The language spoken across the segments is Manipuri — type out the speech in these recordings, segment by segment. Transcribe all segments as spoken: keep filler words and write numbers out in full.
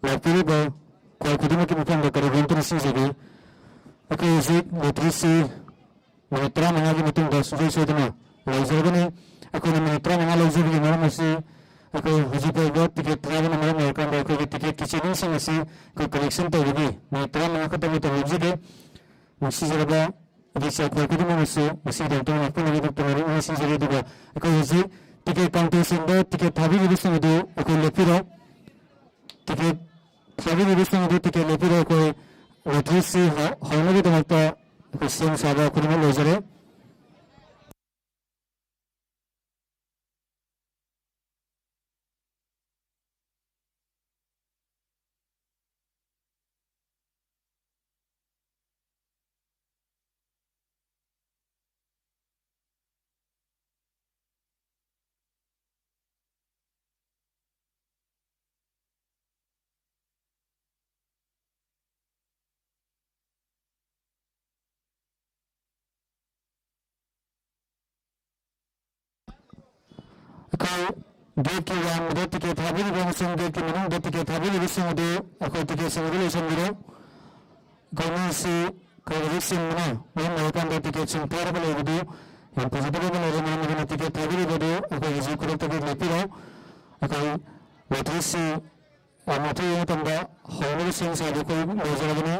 ꯂꯥꯛꯄꯤꯔꯤꯕ ꯈ꯭ꯋꯥꯏ ꯈꯨꯗꯤꯡꯃꯛꯀꯤ ꯃꯐꯝꯗ ꯀꯔꯤꯒꯨꯝꯕ ꯑꯃꯠꯇ ꯅꯤꯡꯁꯤꯡꯖꯒꯦ꯫ ꯑꯩꯈꯣꯏ ꯍꯧꯖꯤꯛ ꯂꯣꯇ꯭ꯔꯤꯁꯤ ꯃꯤꯅꯤꯠ ꯇꯔꯥꯃꯉꯥꯒꯤ ꯃꯇꯨꯡꯗ ꯁꯨꯡꯁꯣꯏ ꯁꯣꯏꯗꯅ ꯂꯩꯖꯒꯅꯤ꯫ ꯑꯩꯈꯣꯏꯅ ꯃꯤꯅꯤꯠ ꯇꯔꯥꯃꯉꯥ ꯂꯧꯖꯕꯒꯤ ꯃꯔꯝ ꯑꯁꯤ ꯑꯩꯈꯣꯏ ꯍꯧꯖꯤꯛ ꯐꯥꯎꯕ ꯇꯤꯀꯦꯠ ꯊꯥꯕꯅ ꯃꯔꯝ ꯑꯣꯏꯔꯀꯥꯟꯗ ꯑꯩꯈꯣꯏꯒꯤ ꯇꯤꯀꯦꯠꯀꯤ ꯆꯦꯅꯤꯡꯁꯤꯡ ꯑꯁꯤ ꯑꯩꯈꯣꯏ ꯀꯂꯦꯛꯁꯟ ꯇꯧꯕꯒꯤ ꯃꯤꯅꯤꯠ ꯇꯔꯥꯃꯉꯥ ꯈꯛꯇꯪ ꯃꯇꯝ ꯂꯧꯖꯒꯦ꯫ ꯅꯨꯡꯁꯤꯖꯔꯕ ꯑꯗꯩ ꯆꯥꯏꯈꯣꯏ ꯈꯨꯗꯤꯡꯃꯛꯅꯁꯨ ꯃꯁꯤꯒꯤꯗꯃꯛꯇ ꯉꯥꯛꯄꯤꯅꯕꯒꯤꯗꯃꯛꯇ ꯃꯔꯨꯞ ꯑꯃ ꯁꯤꯟꯖꯔꯤ꯫ ꯑꯗꯨꯒ ꯑꯩꯈꯣꯏ ꯍꯧꯖꯤꯛ ꯇꯤꯀꯦꯠ ꯀꯥꯎꯟꯇꯔꯁꯤꯡꯗ ꯇꯤꯀꯦꯠ ꯊꯥꯕꯤꯔꯤꯕꯁꯤꯡ ꯑꯗꯨ ꯑꯩꯈꯣꯏ ꯂꯦꯞꯄꯤꯔꯣ꯫ ꯇꯤꯀꯦꯠ ꯊꯥꯕꯤꯔꯤꯕꯁꯤꯡ ꯑꯗꯨ ꯇꯤꯀꯦꯠ ꯂꯦꯞꯄꯤꯔꯣ꯫ ꯑꯩꯈꯣꯏ ꯂꯣꯇ꯭ꯔꯤꯁꯤ ꯍꯧ-, ꯍꯧꯅꯕꯒꯤꯗꯃꯛꯇ ꯑꯩꯈꯣꯏ ꯁꯦꯝ ꯁꯥꯕ ꯈꯨꯗꯤꯡꯃꯛ ꯂꯣꯏꯖꯔꯦ꯫ ꯑꯩꯈꯣꯏ ꯒꯦꯠꯀꯤ ꯋꯥꯡꯃꯗ ꯇꯤꯀꯦꯠ ꯊꯥꯕꯤꯔꯤꯕ ꯑꯃꯁꯨꯡ ꯒꯦꯠꯀꯤ ꯃꯅꯨꯡꯗ ꯇꯤꯀꯦꯠ ꯊꯥꯕꯤꯔꯤꯕꯁꯤꯡ ꯑꯗꯨ ꯑꯩꯈꯣꯏ ꯇꯤꯀꯦꯠꯁꯤꯡ ꯑꯗꯨ ꯂꯣꯏꯁꯤꯟꯕꯤꯔꯣ꯫ ꯑꯩꯈꯣꯏ ꯃꯤꯁꯤ ꯑꯩꯈꯣꯏ ꯍꯧꯖꯤꯛ ꯆꯤꯟꯕꯅ ꯃꯔꯝ ꯑꯣꯏꯔꯀꯥꯟꯗ ꯇꯤꯀꯦꯠꯁꯤꯡ ꯊꯥꯔꯒ ꯂꯩꯕꯗꯨ ꯌꯥꯝ ꯐꯖꯗꯕ ꯑꯃ ꯂꯩꯔꯦ꯫ ꯃꯔꯝ ꯑꯗꯨꯅ ꯇꯤꯀꯦꯠ ꯊꯥꯕꯤꯔꯤꯕꯗꯨ ꯑꯩꯈꯣꯏ ꯍꯧꯖꯤꯛ ꯈꯨꯗꯛꯇꯒꯤ ꯂꯦꯞꯄꯤꯔꯣ꯫ ꯑꯩꯈꯣꯏ ꯂꯣꯇ꯭ꯔꯤꯁꯤ ꯌꯥꯝ ꯃꯊꯧ ꯃꯇꯝꯗ ꯍꯧꯅꯕ ꯁꯦꯝ ꯁꯥꯕ ꯑꯩꯈꯣꯏ ꯂꯣꯏꯖꯔꯕꯅꯤ꯫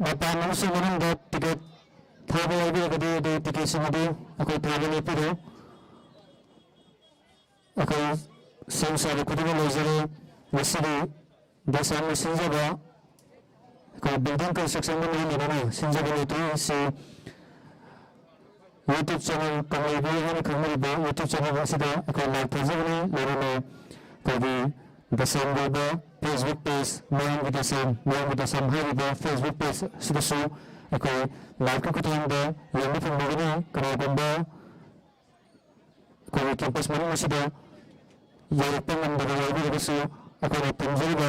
ꯃꯄꯥꯟ ꯑꯃꯁꯨꯡ ꯃꯅꯨꯡꯗ ꯇꯤꯀꯦꯠ ꯊꯥꯕ ꯌꯥꯎꯕꯤꯔꯒꯗꯤ, ꯑꯗꯨ ꯇꯤꯀꯦꯠꯁꯤꯡ ꯑꯗꯨ ꯑꯩꯈꯣꯏ ꯊꯥꯕ ꯂꯦꯞꯄꯤꯔꯣ꯫ ꯑꯩꯈꯣꯏ ꯁꯦꯝ ꯁꯥꯕ ꯈꯨꯗꯤꯡꯃꯛ ꯂꯣꯏꯖꯔꯦ꯫ ꯉꯁꯤꯗꯤ ꯗꯦꯁꯥꯝꯅ ꯁꯤꯟꯖꯕ, ꯑꯩꯈꯣꯏ building constructionꯒ ꯃꯔꯤ ꯂꯩꯅꯅ ꯁꯤꯟꯖꯕ ꯂꯩꯇ꯭ꯔꯤ꯫ ꯑꯁꯤ YouTube channel ꯀꯪꯂꯩꯕꯤ ꯍꯥꯏꯅ ꯈꯪꯅꯔꯤꯕ YouTube channel ꯑꯁꯤꯗ ꯑꯩꯈꯣꯏ live ꯊꯥꯖꯕꯅꯤ꯫ ꯂꯣꯏꯅꯅ ꯑꯩꯈꯣꯏꯒꯤ ꯗꯦꯁꯥꯝ ꯂꯩꯕ Facebook page, ꯃꯌꯥꯝꯒꯤ ꯗꯦꯁꯥꯝ, ꯃꯌꯥꯝꯒꯤ ꯗꯦꯁꯥꯝ ꯍꯥꯏꯔꯤꯕ Facebook page ꯑꯁꯤꯗꯁꯨ ꯑꯩꯈꯣꯏ liveꯀꯤ ꯈꯨꯠꯊꯥꯡꯗ ꯌꯦꯡꯕ ꯐꯪꯕꯤꯒꯅꯤ꯫ ꯀꯅꯥꯒꯨꯝꯕ ꯑꯩꯈꯣꯏꯒꯤ campus ꯃꯅꯨꯡ ꯑꯁꯤꯗ ꯌꯧꯔꯛꯄ ꯉꯝꯗꯕ ꯌꯥꯎꯕꯤꯔꯒꯁꯨ, ꯑꯩꯈꯣꯏꯅ ꯇꯝꯖꯔꯤꯕ,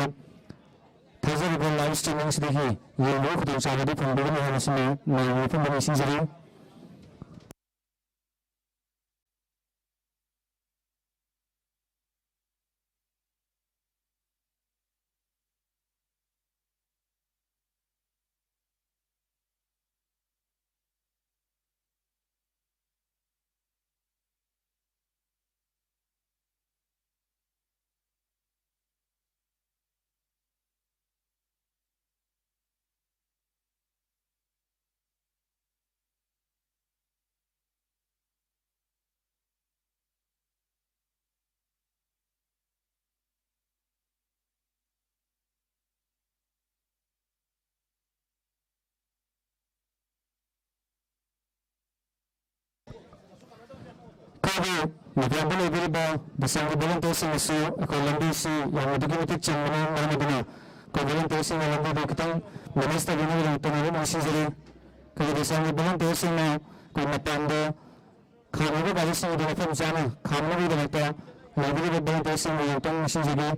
ꯊꯥꯖꯔꯤꯕ live streaming ꯑꯁꯤꯗꯒꯤ ꯌꯦꯡꯕꯒꯤ ꯈꯨꯗꯣꯡꯆꯥꯕ ꯑꯗꯨ ꯐꯪꯕꯤꯒꯅꯤ ꯍꯥꯏꯕꯁꯤꯃ ꯃꯌꯥꯝꯒꯤ ꯃꯐꯝꯗ ꯅꯤꯡꯁꯤꯡꯖꯔꯤ꯫ ꯑꯩꯈꯣꯏꯒꯤ ꯃꯄꯥꯟꯗ ꯂꯩꯕꯤꯔꯤꯕ ꯗꯦꯁꯥꯝꯒꯤ volunteerꯁꯤꯡꯅꯁꯨ ꯑꯩꯈꯣꯏ ꯂꯝꯕꯤꯁꯤ ꯌꯥꯝꯅ ꯑꯗꯨꯛꯀꯤ ꯃꯇꯤꯛ ꯆꯤꯟꯕꯅ ꯃꯔꯝ ꯑꯣꯏꯗꯨꯅ ꯑꯩꯈꯣꯏ volunteerꯁꯤꯡꯅ ꯂꯝꯕꯤꯗꯨ ꯈꯤꯇꯪ manage ꯇꯧꯕꯤꯅꯕꯒꯤꯗꯃꯛꯇ ꯉꯥꯏꯕ ꯅꯤꯡꯁꯤꯡꯖꯔꯤ꯫ ꯑꯩꯈꯣꯏꯒꯤ ꯗꯦꯁꯥꯝꯒꯤ volunteerꯁꯤꯡꯅ ꯑꯩꯈꯣꯏ ꯃꯄꯥꯟꯗ ꯈꯥꯝꯂꯤꯕ ꯒꯥꯔꯤꯁꯤꯡ ꯑꯗꯨ ꯃꯐꯝ ꯆꯥꯅ ꯈꯥꯝꯅꯕꯒꯤꯗꯃꯛꯇ ꯂꯩꯕꯤꯔꯤꯕ volunteerꯁꯤꯡꯕꯨ ꯌꯥꯝꯇꯪ ꯅꯤꯡꯁꯤꯡꯖꯒꯦ꯫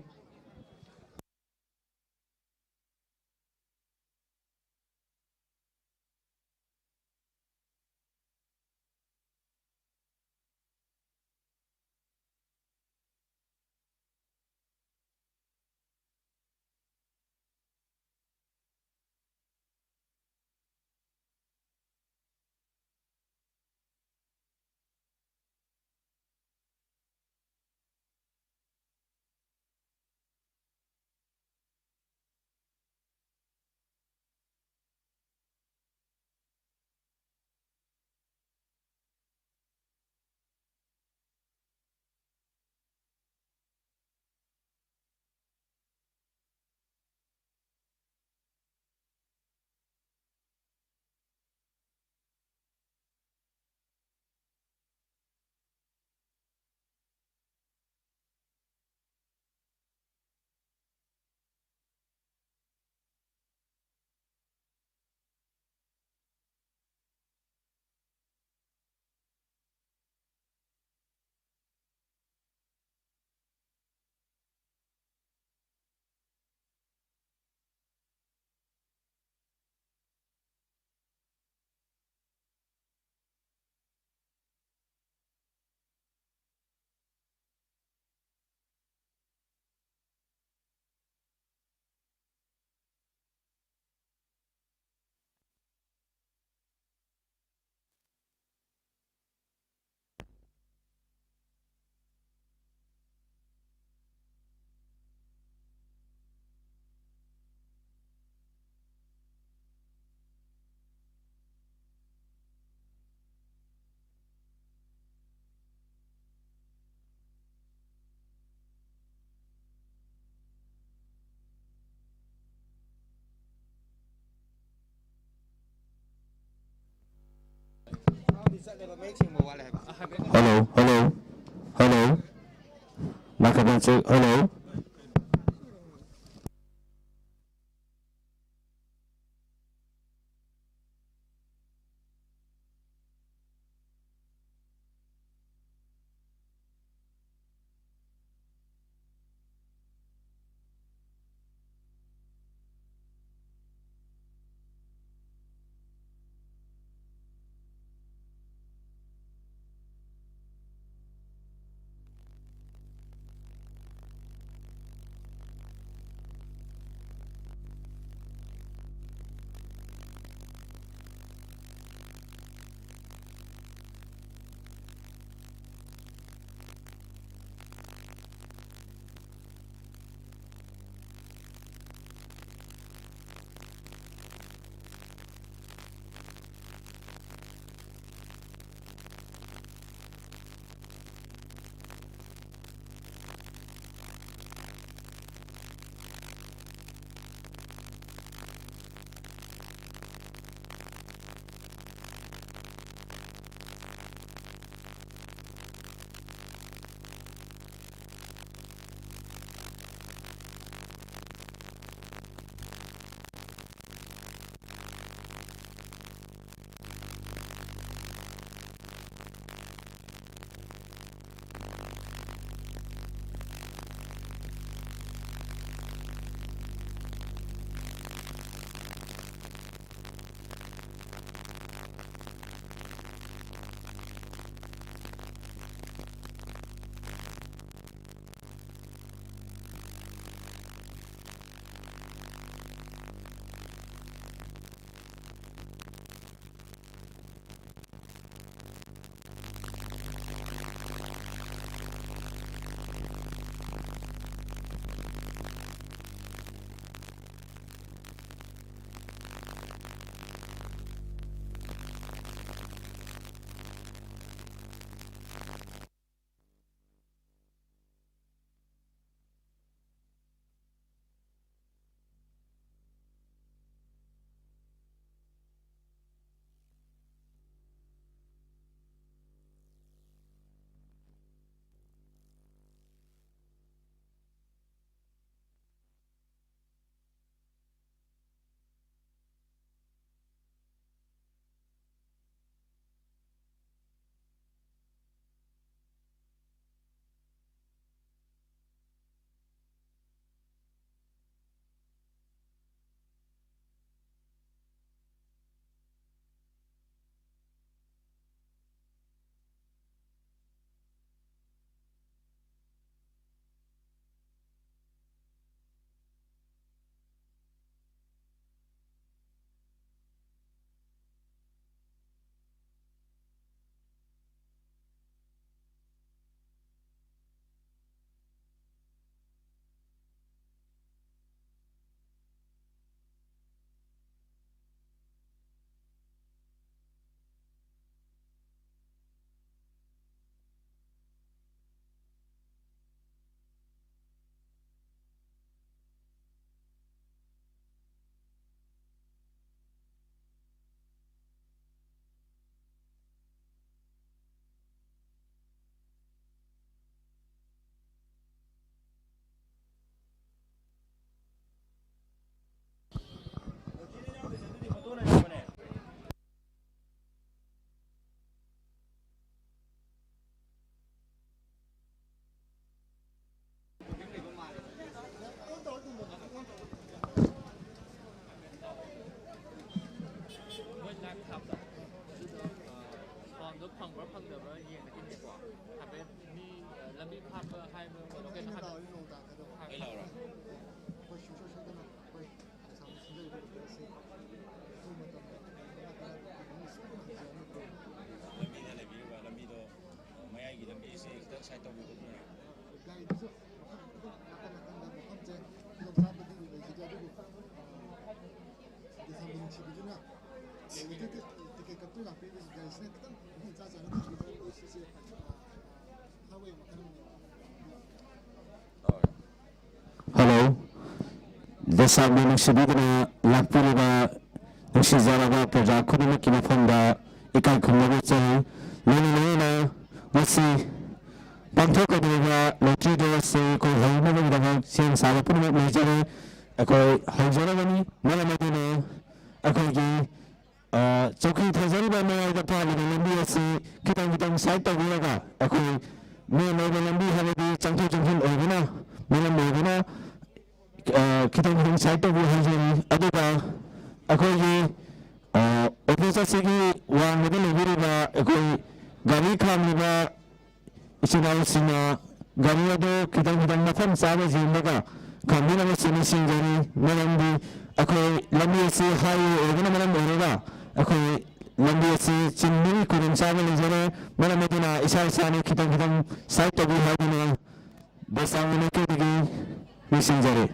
Hello, hello, hello. Microphone check, hello. ꯁꯥꯕꯗꯣ, ꯑꯗꯨꯗꯣ, ꯑ, ꯁꯥꯎꯟꯗꯣ ꯐꯪꯕ꯭ꯔꯥ ꯐꯪꯗꯕ꯭ꯔꯥ ꯌꯦꯡꯒꯗꯣꯏꯅꯦꯀꯣ꯫ ꯍꯥꯏꯐꯦꯠ ꯃꯤ, ꯑ, ꯂꯝꯕꯤ ꯐꯥꯠꯄ ꯍꯥꯏꯕ ꯂꯣꯀꯦꯁꯟ ꯍꯥꯏꯐꯦꯠ ꯑꯩ ꯂꯥꯛꯑꯣꯔꯥ? ꯑꯩꯈꯣꯏ ꯁꯨꯡꯁꯣꯏ ꯁꯣꯏꯗꯅ ꯑꯩꯈꯣꯏ ꯑꯁꯥꯝꯅ ꯁꯤꯟꯖꯔꯤꯕ ꯂꯣꯀꯦꯜ ꯑꯁꯤ ꯑꯊꯨꯕ ꯃꯇꯝꯗ ꯂꯝꯕꯤꯗ ꯂꯩꯕꯤꯔꯤꯕ ꯂꯝꯕꯤꯗꯣ, ꯑ, ꯃꯌꯥꯏꯒꯤ ꯂꯝꯕꯤꯁꯤ ꯈꯤꯇꯪ ꯁꯥꯏꯠ ꯇꯧꯕꯤꯌꯨ꯫ ꯒꯥꯔꯤꯗꯨꯁꯨ ꯃꯐꯝ ꯅꯥꯀꯟ ꯅꯥꯀꯟꯗ ꯃꯐꯝꯁꯦ ꯈꯨꯗꯣꯡꯆꯥꯕꯗꯤ ꯂꯩꯖꯗꯦ, ꯑꯗꯨꯕꯨ, ꯑ, ꯗꯦꯁꯥꯝꯕ ꯅꯨꯡꯁꯤꯕꯤꯗꯨꯅ ꯇꯤꯀꯦꯠ ꯀꯛꯇꯨꯅ ꯂꯥꯛꯄꯤꯔꯤꯕꯁꯤ ꯒꯥꯔꯤꯁꯤꯅ ꯈꯤꯇꯪ ꯃꯐꯝ ꯏꯆꯥ ꯆꯥꯅ ꯊꯝꯕꯤꯗꯕ ꯁꯤꯁꯦ, ꯑ, ꯍꯥꯏꯋꯦ ꯃꯈꯜ ꯑꯃꯅꯤ꯫ ꯍꯜꯂꯣ꯫ ꯂꯩꯁꯥꯕꯤ ꯅꯨꯡꯁꯤꯕꯤꯗꯨꯅ ꯂꯥꯛꯄꯤꯔꯤꯕ ꯅꯨꯡꯁꯤꯖꯔꯕ ꯄ꯭ꯔꯖꯥ ꯈꯨꯗꯤꯡꯃꯛꯀꯤ ꯃꯐꯝꯗ ꯏꯀꯥꯏ ꯈꯨꯝꯅꯕ ꯆꯪꯏ꯫ ꯂꯣꯏꯅ ꯂꯣꯏꯅꯅ ꯉꯁꯤ ꯄꯥꯡꯊꯣꯛꯀꯗꯧꯔꯤꯕ ꯂꯣꯇ꯭ꯔꯤ ꯗ꯭ꯔꯣ ꯑꯁꯤ ꯑꯩꯈꯣꯏ ꯍꯧꯅꯕꯒꯤꯗꯃꯛ ꯁꯦꯝ ꯁꯥꯕ ꯄꯨꯝꯅꯃꯛ ꯂꯩꯖꯔꯦ꯫ ꯑꯩꯈꯣꯏ ꯍꯧꯖꯔꯒꯅꯤ꯫ ꯃꯔꯝ ꯑꯗꯨꯅ ꯑꯩꯈꯣꯏꯒꯤ ꯑ, ꯆꯧꯀ꯭ꯔꯤ ꯊꯥꯖꯔꯤꯕ ꯃꯌꯥꯏꯗ ꯄꯥꯜꯂꯤꯕ ꯂꯝꯕꯤ ꯑꯁꯤ ꯈꯤꯇꯪ ꯈꯤꯇꯪ ꯁꯥꯏꯠ ꯇꯧꯕꯤꯔꯒ ꯑꯩꯈꯣꯏ ꯃꯦꯟ ꯑꯣꯏꯕ ꯂꯝꯕꯤ ꯍꯥꯏꯕꯗꯤ ꯆꯪꯊꯣꯛ ꯆꯪꯁꯤꯟ ꯑꯣꯏꯕꯅ ꯃꯔꯝ ꯑꯣꯏꯗꯨꯅ, ꯑ, ꯈꯤꯇꯪ ꯈꯤꯇꯪ ꯁꯥꯏꯠ ꯇꯧꯕꯤꯌꯨ ꯍꯥꯏꯖꯔꯤ꯫ ꯑꯗꯨꯒ ꯑꯩꯈꯣꯏꯒꯤ, ꯑ, ꯑꯣꯐꯤꯁ ꯑꯁꯤꯒꯤ ꯋꯥꯡꯃꯗ ꯂꯩꯕꯤꯔꯤꯕ ꯑꯩꯈꯣꯏ ꯒꯥꯔꯤ ꯈꯥꯝꯂꯤꯕ ꯏꯆꯤꯜ ꯏꯅꯥꯎꯁꯤꯡꯅ ꯒꯥꯔꯤ ꯑꯗꯨ ꯈꯤꯇꯪ ꯈꯤꯇꯪ ꯃꯐꯝ ꯆꯥꯕ ꯌꯦꯡꯂꯒ ꯈꯥꯝꯕꯤꯅꯕꯁꯨ ꯅꯤꯡꯁꯤꯡꯖꯔꯤ꯫ ꯃꯔꯝꯗꯤ ꯑꯩꯈꯣꯏ ꯂꯝꯕꯤ ꯑꯁꯤ ꯍꯥꯏꯋꯦ ꯑꯣꯏꯕꯅ ꯃꯔꯝ ꯑꯣꯏꯔꯒ ꯑꯩꯈꯣꯏ ꯂꯝꯕꯤ ꯑꯁꯤ ꯆꯤꯟꯕꯒꯤ ꯈꯨꯗꯣꯡꯆꯥꯕ ꯂꯩꯖꯔꯦ꯫ ꯃꯔꯝ ꯑꯗꯨꯅ ꯏꯁꯥ ꯏꯁꯥꯅ ꯈꯤꯇꯪ ꯈꯤꯇꯪ ꯁꯥꯏꯠ ꯇꯧꯕꯤꯌꯨ ꯍꯥꯏꯗꯨꯅ ꯕꯦꯁꯥꯡ ꯃꯥꯏꯀꯩꯗꯒꯤ ꯅꯤꯡꯁꯤꯡꯖꯔꯤ꯫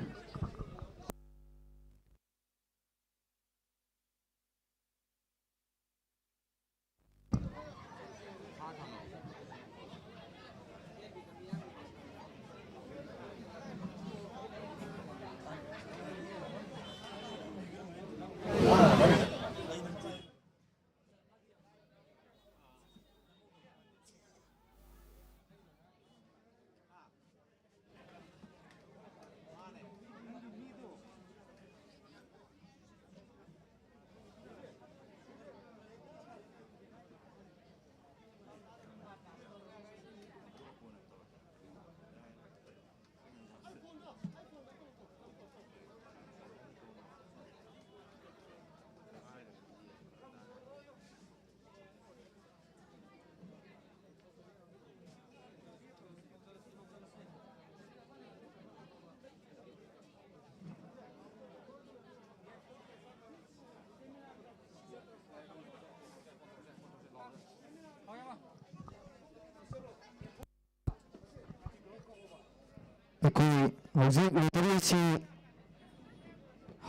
ꯑꯩꯈꯣꯏ ꯍꯧꯖꯤꯛ ꯂꯣꯇꯔꯤ ꯑꯁꯤ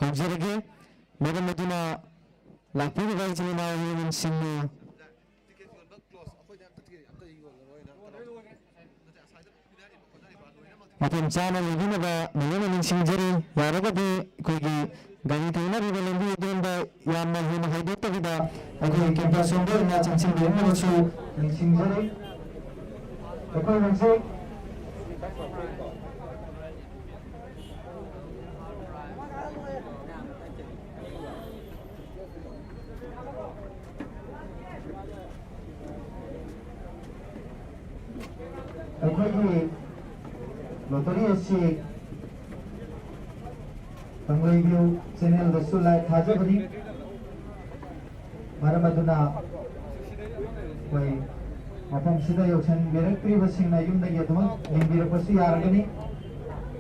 ꯍꯧꯖꯔꯒꯦ꯫ ꯃꯔꯝ ꯑꯗꯨꯅ ꯂꯥꯛꯄꯤꯔꯤꯕ ꯏꯆꯤꯜ ꯏꯅꯥꯎ ꯏꯃꯨꯡꯁꯤꯡꯅ ꯃꯇꯝ ꯆꯥꯅ ꯂꯩꯕꯤꯅꯕ ꯂꯣꯏꯅꯅ ꯅꯤꯡꯁꯤꯡꯖꯔꯤ꯫ ꯌꯥꯔꯒꯗꯤ ꯑꯩꯈꯣꯏꯒꯤ ꯒꯥꯔꯤ ꯊꯧꯅꯔꯤꯕ ꯂꯝꯕꯤ ꯑꯗꯣꯝꯗ ꯌꯥꯝꯅ ꯍꯦꯟꯅ ꯍꯥꯏꯗꯣꯛꯇꯕꯤꯗ ꯑꯩꯈꯣꯏꯒꯤ ꯀꯦꯝꯄꯁ ꯔꯣꯝꯗ ꯑꯣꯏꯅ ꯆꯪꯁꯤꯟꯕꯤꯔꯝꯅꯕꯁꯨ ꯅꯤꯡꯁꯤꯡꯖꯔꯤ꯫ ꯑꯩꯈꯣꯏ ꯍꯧꯖꯤꯛ ꯑꯩꯈꯣꯏꯒꯤ ꯂꯣꯇꯔꯤ ꯑꯁꯤ ꯀꯪꯂꯩ ꯚ꯭ꯌꯨ ꯆꯦꯅꯦꯜꯗꯁꯨ ꯂꯥꯏꯚ ꯊꯥꯖꯕꯅꯤ꯫ ꯃꯔꯝ ꯑꯗꯨꯅ ꯑꯩꯈꯣꯏ ꯃꯐꯝꯁꯤꯗ ꯌꯧꯁꯤꯟꯕꯤꯔꯛꯇ꯭ꯔꯤꯕꯁꯤꯡꯅ ꯌꯨꯝꯗꯒꯤ ꯑꯗꯨꯃꯛ ꯌꯦꯡꯕꯤꯔꯛꯄꯁꯨ ꯌꯥꯔꯒꯅꯤ꯫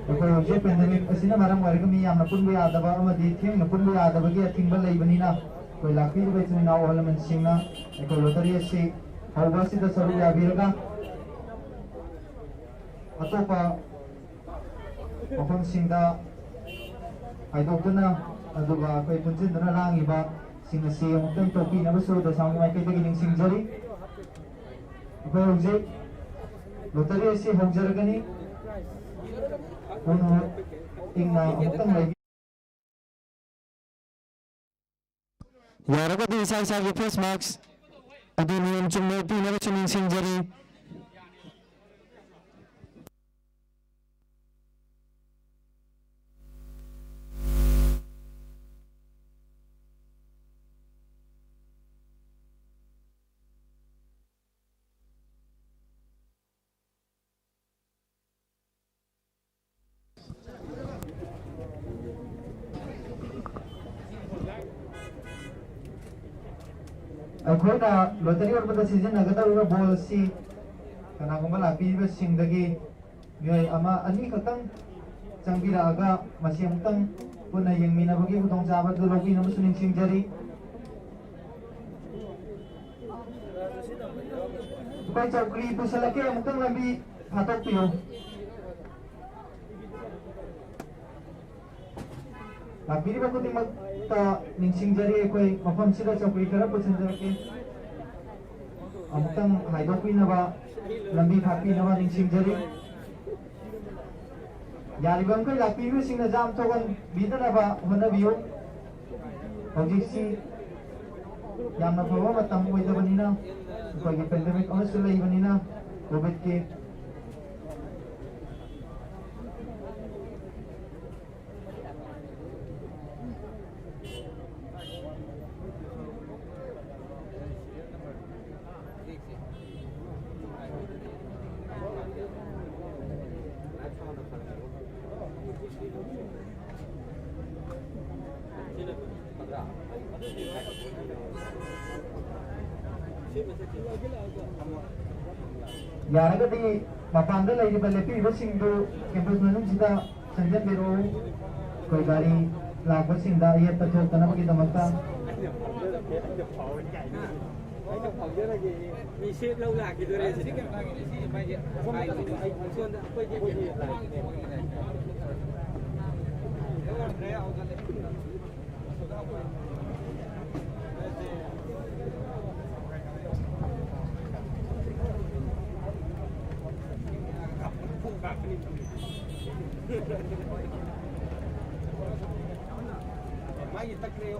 ꯑꯩꯈꯣꯏ ꯍꯧꯖꯤꯛ ꯄꯦꯟꯗꯦꯃꯤꯛ ꯑꯁꯤꯅ ꯃꯔꯝ ꯑꯣꯏꯔꯒ ꯃꯤ ꯌꯥꯝꯅ ꯄꯨꯟꯕ ꯌꯥꯗꯕ ꯑꯃꯗꯤ ꯊꯦꯡꯅ ꯄꯨꯟꯕ ꯌꯥꯗꯕꯒꯤ ꯑꯊꯤꯡꯕ ꯂꯩꯕꯅꯤꯅ, ꯑꯩꯈꯣꯏ ꯂꯥꯛꯄꯤꯔꯤꯕ ꯏꯆꯤꯜ ꯏꯅꯥꯎ ꯑꯍꯜ ꯂꯃꯟꯁꯤꯡꯅ ꯑꯩꯈꯣꯏ ꯂꯣꯇꯔꯤ ꯑꯁꯤ ꯍꯧꯕ ꯑꯁꯤꯗ ꯁꯔꯨꯛ ꯌꯥꯕꯤꯔꯒ, ꯑꯇꯣꯞꯄ ꯃꯐꯝꯁꯤꯡꯗ ꯈꯥꯏꯗꯣꯛꯇꯨꯅ, ꯑꯗꯨꯒ ꯑꯩꯈꯣꯏ ꯄꯨꯟꯁꯤꯟꯗꯨꯅ ꯂꯥꯡꯉꯤꯕꯁꯤꯡ ꯑꯁꯤ ꯑꯃꯨꯛꯇꯪ ꯇꯣꯛꯄꯤꯅꯕꯁꯨ ꯗꯁꯥꯝꯒꯤ ꯃꯥꯏꯀꯩꯗꯒꯤ ꯅꯤꯡꯁꯤꯡꯖꯔꯤ꯫ ꯑꯩꯈꯣꯏ ꯍꯧꯖꯤꯛ ꯂꯣꯇꯔꯤ ꯑꯁꯤ ꯍꯧꯖꯔꯒꯅꯤ꯫ ꯄꯨꯟꯅ ꯏꯪꯅ ꯑꯃꯨꯛꯇꯪ ꯂꯩꯕꯤ-, ꯌꯥꯔꯒꯗꯤ ꯏꯁꯥ ꯏꯁꯥꯒꯤ ꯐꯦꯁ ꯃꯥꯛꯁ ꯑꯗꯨ ꯅꯤꯌꯣꯝ ꯆꯨꯝꯅ ꯎꯞꯄꯤꯅꯕꯁꯨ ꯅꯤꯡꯁꯤꯡꯖꯔꯤ꯫ ꯑꯩꯈꯣꯏꯅ ꯂꯣꯇꯔꯤ ꯑꯣꯟꯕꯗ ꯁꯤꯖꯤꯟꯅꯒꯗꯧꯔꯤꯕ ꯕꯣꯜ ꯑꯁꯤ ꯀꯅꯥꯒꯨꯝꯕ ꯂꯥꯛꯄꯤꯔꯤꯕꯁꯤꯡꯗꯒꯤ ꯃꯤꯑꯣꯏ ꯑꯃ ꯑꯅꯤ ꯈꯛꯇꯪ ꯆꯪꯕꯤꯔꯛꯑꯒ ꯃꯁꯤ ꯑꯃꯨꯛꯇꯪ ꯄꯨꯟꯅ ꯌꯦꯡꯃꯤꯟꯅꯕꯒꯤ ꯈꯨꯗꯣꯡꯆꯥꯕ ꯑꯗꯨ ꯂꯧꯕꯤꯅꯕꯁꯨ ꯅꯤꯡꯁꯤꯡꯖꯔꯤ꯫ ꯑꯩꯈꯣꯏ ꯆꯧꯀ꯭ꯔꯤ ꯄꯨꯁꯜꯂꯛꯀꯦ, ꯑꯃꯨꯛꯇꯪ ꯂꯝꯕꯤ ꯐꯥꯠꯇꯣꯛꯄꯤꯌꯨ꯫ ꯂꯥꯛꯄꯤꯔꯤꯕ ꯈꯨꯗꯤꯡꯃꯛꯇ ꯅꯤꯡꯁꯤꯡꯖꯔꯤ꯫ ꯑꯩꯈꯣꯏ ꯃꯐꯝꯁꯤꯗ ꯆꯧꯀ꯭ꯔꯤ ꯈꯔ ꯄꯨꯁꯤꯟꯖꯔꯛꯀꯦ꯫ ꯑꯃꯨꯛꯇꯪ ꯍꯥꯏꯗꯣꯛꯄꯤꯅꯕ, ꯂꯝꯕꯤ ꯐꯥꯠꯄꯤꯅꯕ ꯅꯤꯡꯁꯤꯡꯖꯔꯤ꯫ ꯌꯥꯔꯤꯕ ꯃꯈꯩ ꯂꯥꯛꯄꯤꯔꯤꯕꯁꯤꯡꯅ ꯖꯥꯝ ꯊꯣꯛꯍꯟꯕꯤꯗꯅꯕ ꯍꯣꯠꯅꯕꯤꯌꯨ꯫ ꯍꯧꯖꯤꯛꯁꯤ ꯌꯥꯝꯅ ꯐꯕ ꯃꯇꯝ ꯑꯣꯏꯗꯕꯅꯤꯅ, ꯑꯩꯈꯣꯏꯒꯤ ꯄꯦꯟꯗꯦꯃꯤꯛ ꯑꯃꯁꯨ ꯂꯩꯕꯅꯤꯅ, ꯀꯣꯚꯤꯗꯀꯤ꯫ ꯌꯥꯔꯒꯗꯤ ꯃꯄꯥꯟꯗ ꯂꯩꯔꯤꯕ ꯂꯦꯞꯄꯤꯔꯤꯕꯁꯤꯡꯗꯨ ꯀꯦꯝꯄꯁ ꯃꯅꯨꯡꯁꯤꯗ ꯆꯪꯁꯤꯟꯕꯤꯔꯛꯎ꯫ ꯑꯩꯈꯣꯏ ꯒꯥꯔꯤ ꯂꯥꯛꯄꯁꯤꯡꯗ ꯑꯌꯦꯠꯄ ꯊꯣꯛꯇꯅꯕꯒꯤꯗꯃꯛꯇ꯫ ꯃꯤ ꯁꯦꯞ ꯂꯧ ꯂꯥꯛꯈꯤꯗꯣꯔꯦ ꯁꯤꯗꯤ꯫ ꯁꯣꯝꯗ ꯑꯩꯈꯣꯏꯗꯤ ꯃꯥꯒꯤ ꯇꯛꯈ꯭ꯔꯦ꯫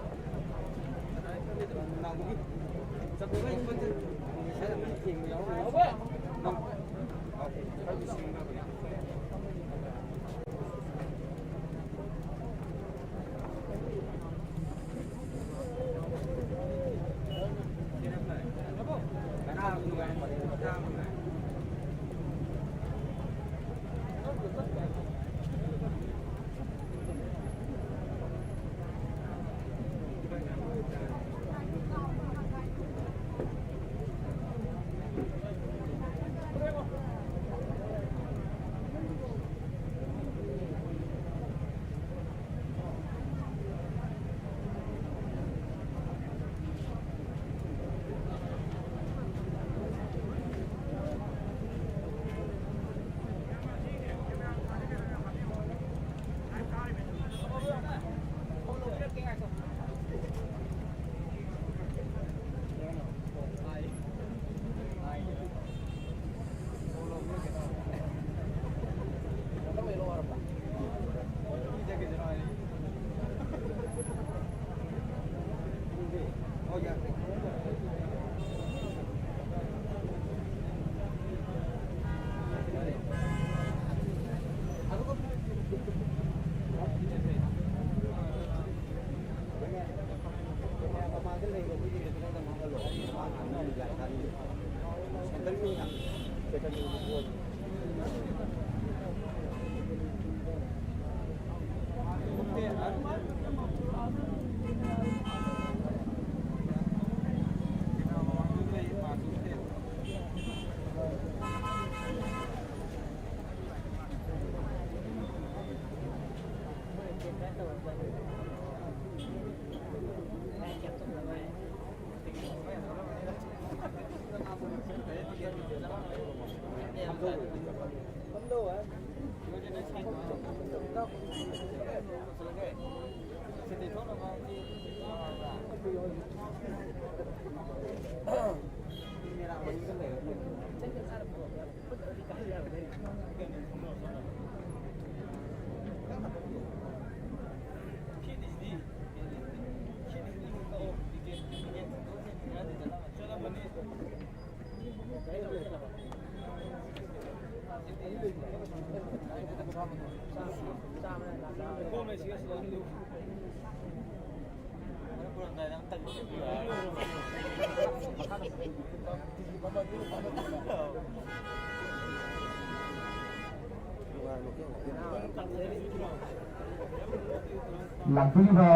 ꯂꯥꯛꯄꯤꯔꯤꯕ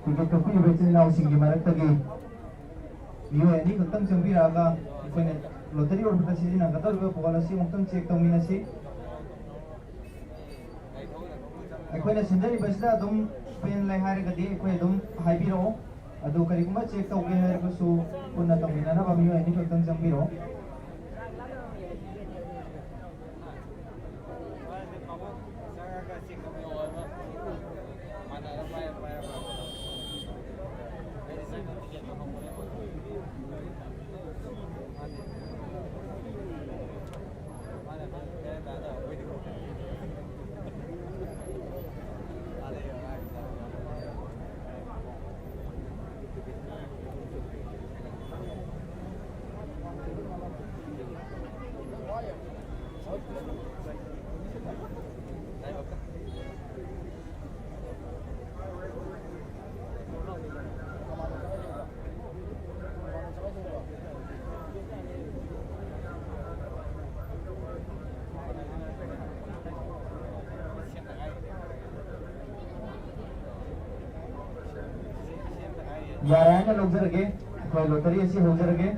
ꯇꯤꯀꯦꯠ ꯀꯛꯄꯤꯔꯤꯕ ꯏꯆꯤꯜ ꯏꯅꯥꯎꯁꯤꯡꯒꯤ ꯃꯔꯛꯇꯒꯤ ꯃꯤꯑꯣꯏ ꯑꯅꯤ ꯈꯛꯇꯪ ꯆꯪꯕꯤꯔꯛꯑꯒ ꯑꯩꯈꯣꯏꯅ ꯂꯣꯇꯔꯤ ꯑꯣꯏꯕꯗ ꯁꯤꯖꯤꯟꯅꯒꯗꯧꯔꯤꯕ ꯕꯣꯜ ꯑꯁꯤ ꯑꯃꯨꯛꯇꯪ ꯆꯦꯛ ꯇꯧꯃꯤꯟꯅꯁꯤ꯫ ꯑꯩꯈꯣꯏꯅ ꯁꯤꯟꯖꯔꯤꯕꯁꯤꯗ ꯑꯗꯨꯝ ꯄꯦꯟ ꯂꯩ ꯍꯥꯏꯔꯒꯗꯤ ꯑꯩꯈꯣꯏ ꯑꯗꯨꯝ ꯍꯥꯏꯕꯤꯔꯛꯑꯣ꯫ ꯑꯗꯨ ꯀꯔꯤꯒꯨꯝꯕ ꯆꯦꯛ ꯇꯧꯒꯦ ꯍꯥꯏꯔꯒꯁꯨ ꯄꯨꯟꯅ ꯇꯧꯃꯤꯟꯅꯅꯕ ꯃꯤꯑꯣꯏ ꯑꯅꯤꯈꯛꯇꯪ ꯆꯪꯕꯤꯔꯛꯑꯣ꯫ ꯌꯥꯔꯦ ꯍꯥꯏꯅ ꯂꯧꯖꯔꯒꯦ꯫ ꯑꯩꯈꯣꯏ ꯂꯣꯇꯔꯤ ꯑꯁꯤ ꯍꯧꯖꯔꯒꯦ꯫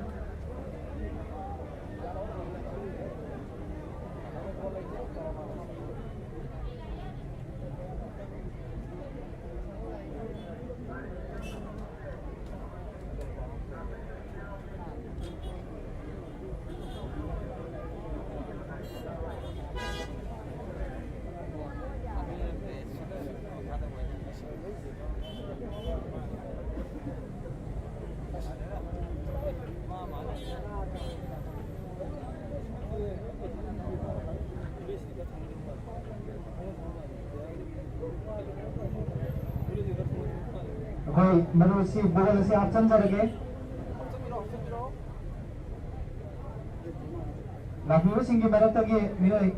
ꯑꯩꯈꯣꯏ ꯃꯔꯨꯞꯁꯤ ꯕꯣꯜ ꯑꯁꯤ ꯍꯥꯞꯆꯤꯟꯖꯔꯒꯦ꯫ ꯂꯥꯛꯄꯤꯕꯁꯤꯡꯒꯤ ꯃꯔꯛꯇꯒꯤ ꯃꯤꯑꯣꯏ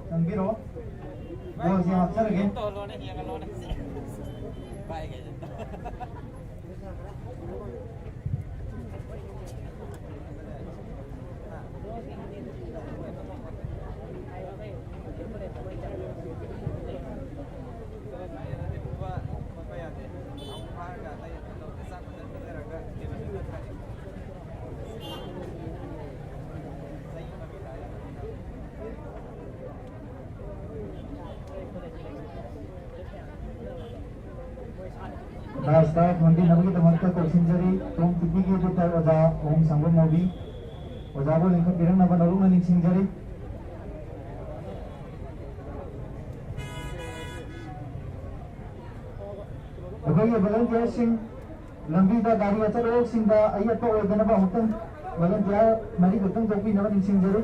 ꯆꯪꯕꯤꯔꯣ꯫ ꯕꯣꯜꯁꯤ ꯍꯥꯞꯆꯔꯒꯦ꯫ ꯗꯥꯏꯁꯇ ꯐꯝꯕꯤꯅꯕꯒꯤꯗꯃꯛꯇ ꯀꯧꯁꯤꯟꯖꯔꯤ꯫ ꯇꯣꯝ ꯇꯤꯚꯤꯒꯤ ꯏꯗꯤꯇꯔ ꯑꯣꯖꯥ ꯑꯍꯨꯝ ꯁꯪꯕ ꯃꯣꯕꯤ ꯑꯣꯖꯥꯕꯨ ꯂꯤꯡꯈꯠꯄꯤꯔꯛꯅꯕ ꯅꯧꯂꯨꯛꯅ ꯅꯤꯡꯁꯤꯡꯖꯔꯤ꯫ ꯑꯩꯈꯣꯏꯒꯤ ꯚꯣꯂꯟꯇꯤꯌꯔꯁꯤꯡ ꯂꯝꯕꯤꯗ ꯒꯥꯔꯤ ꯑꯆꯧꯕꯁꯤꯡꯗ ꯑꯌꯦꯠꯄ ꯑꯣꯏꯗꯅꯕ ꯑꯃꯨꯛꯇꯪ ꯚꯣꯂꯟꯇꯤꯌꯔ ꯃꯔꯤ ꯈꯛꯇꯪ ꯊꯣꯛꯄꯤꯅꯕ ꯅꯤꯡꯁꯤꯡꯖꯔꯤ꯫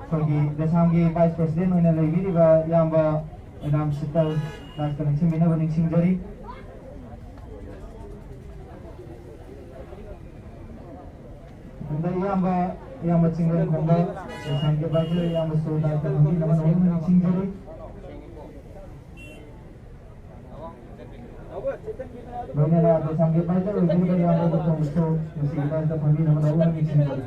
ꯑꯩꯈꯣꯏꯒꯤ ꯂꯩꯁꯥꯝꯒꯤ ꯚꯥꯏꯁ ꯄ꯭ꯔꯁꯤꯗꯦꯟ ꯑꯣꯏꯅ ꯂꯩꯕꯤꯔꯤꯕ ꯏꯌꯥꯝꯕ ꯑꯣꯏꯅꯥꯝ ꯁꯤꯇꯜ ꯗꯥꯏꯁꯇ ꯂꯦꯡꯁꯤꯟꯕꯤꯅꯕ ꯅꯤꯡꯁꯤꯡꯖꯔꯤ꯫ ꯃꯊꯪꯗ ꯏꯌꯥꯝꯕ, ꯏꯌꯥꯝꯕ ꯆꯤꯡꯂꯦꯟꯈꯣꯡꯕ ꯂꯩꯁꯥꯝꯒꯤ ꯚꯥꯏꯁ ꯏꯌꯥꯝꯕꯁꯨ ꯗꯥꯏꯁꯇ ꯐꯝꯕꯤꯅꯕ ꯅꯧꯅ ꯅꯤꯡꯁꯤꯡꯖꯔꯤ꯫ ꯂꯣꯏꯅꯅ ꯗꯦꯁꯥꯝꯒꯤ ꯄꯥꯏꯖꯔꯣꯏꯗꯧꯔꯤꯕ ꯏꯌꯥꯝꯕ ꯗꯣꯛꯇꯔꯕꯨꯁꯨ ꯃꯁꯤꯒꯤ ꯃꯔꯛꯇ ꯐꯝꯕꯤꯅꯕ ꯂꯧꯅ ꯅꯤꯡꯁꯤꯡꯖꯔꯤ꯫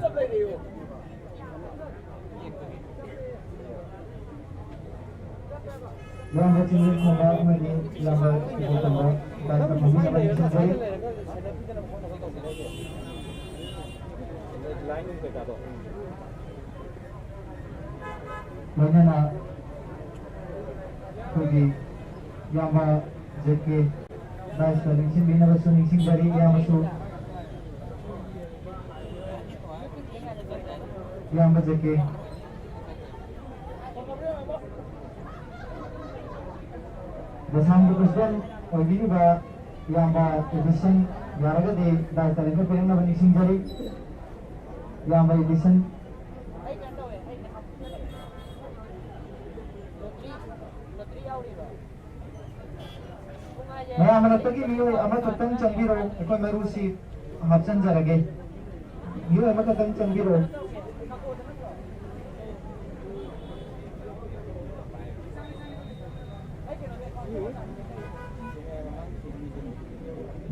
ꯏꯌꯥꯝꯕ ꯆꯤꯡꯂꯦꯟ ꯈꯣꯡꯕ ꯑꯃꯗꯤ ꯏꯌꯥꯝꯕ ꯏꯕꯣꯇꯣꯝꯕ ꯂꯥꯏ ꯀꯠꯄ ꯃꯤꯅ ꯃꯔꯤ ꯆꯪꯖꯩ꯫ ꯂꯣꯏꯅꯅ ꯑꯩꯈꯣꯏꯒꯤ ꯏꯌꯥꯝꯕ ꯖꯦ ꯀꯦ ꯗꯥꯏꯁꯇ ꯅꯤꯡꯁꯤꯡꯕꯤꯅꯕꯁꯨ ꯅꯤꯡꯁꯤꯡꯖꯔꯤ꯫ ꯏꯌꯥꯝꯕꯁꯨ, ꯏꯌꯥꯝꯕ ꯖꯦ ꯀꯦ꯫ ꯗꯦꯁꯥꯝꯒꯤ ꯄ꯭ꯔꯁꯤꯗꯦꯟ ꯑꯣꯏꯕꯤꯔꯤꯕ ꯏꯌꯥꯝꯕ ꯑꯦꯗꯤꯁꯟ ꯌꯥꯔꯒꯗꯤ ꯗꯥꯏꯇ ꯂꯦꯡꯈꯠꯄꯤꯔꯛꯅꯕ ꯅꯤꯡꯁꯤꯡꯖꯔꯤ꯫ ꯏꯌꯥꯝꯕ ꯑꯦꯗꯤꯁꯟ꯫ ꯃꯌꯥꯝ ꯃꯔꯛꯇꯒꯤ ꯃꯤꯑꯣꯏ ꯑꯃꯈꯛꯇꯪ ꯆꯪꯕꯤꯔꯣ, ꯑꯩꯈꯣꯏ ꯃꯔꯨꯁꯤ ꯍꯥꯞꯆꯤꯟꯖꯔꯒꯦ꯫ ꯃꯤꯑꯣꯏ ꯑꯃꯈꯛꯇꯪ ꯆꯪꯕꯤꯔꯣ꯫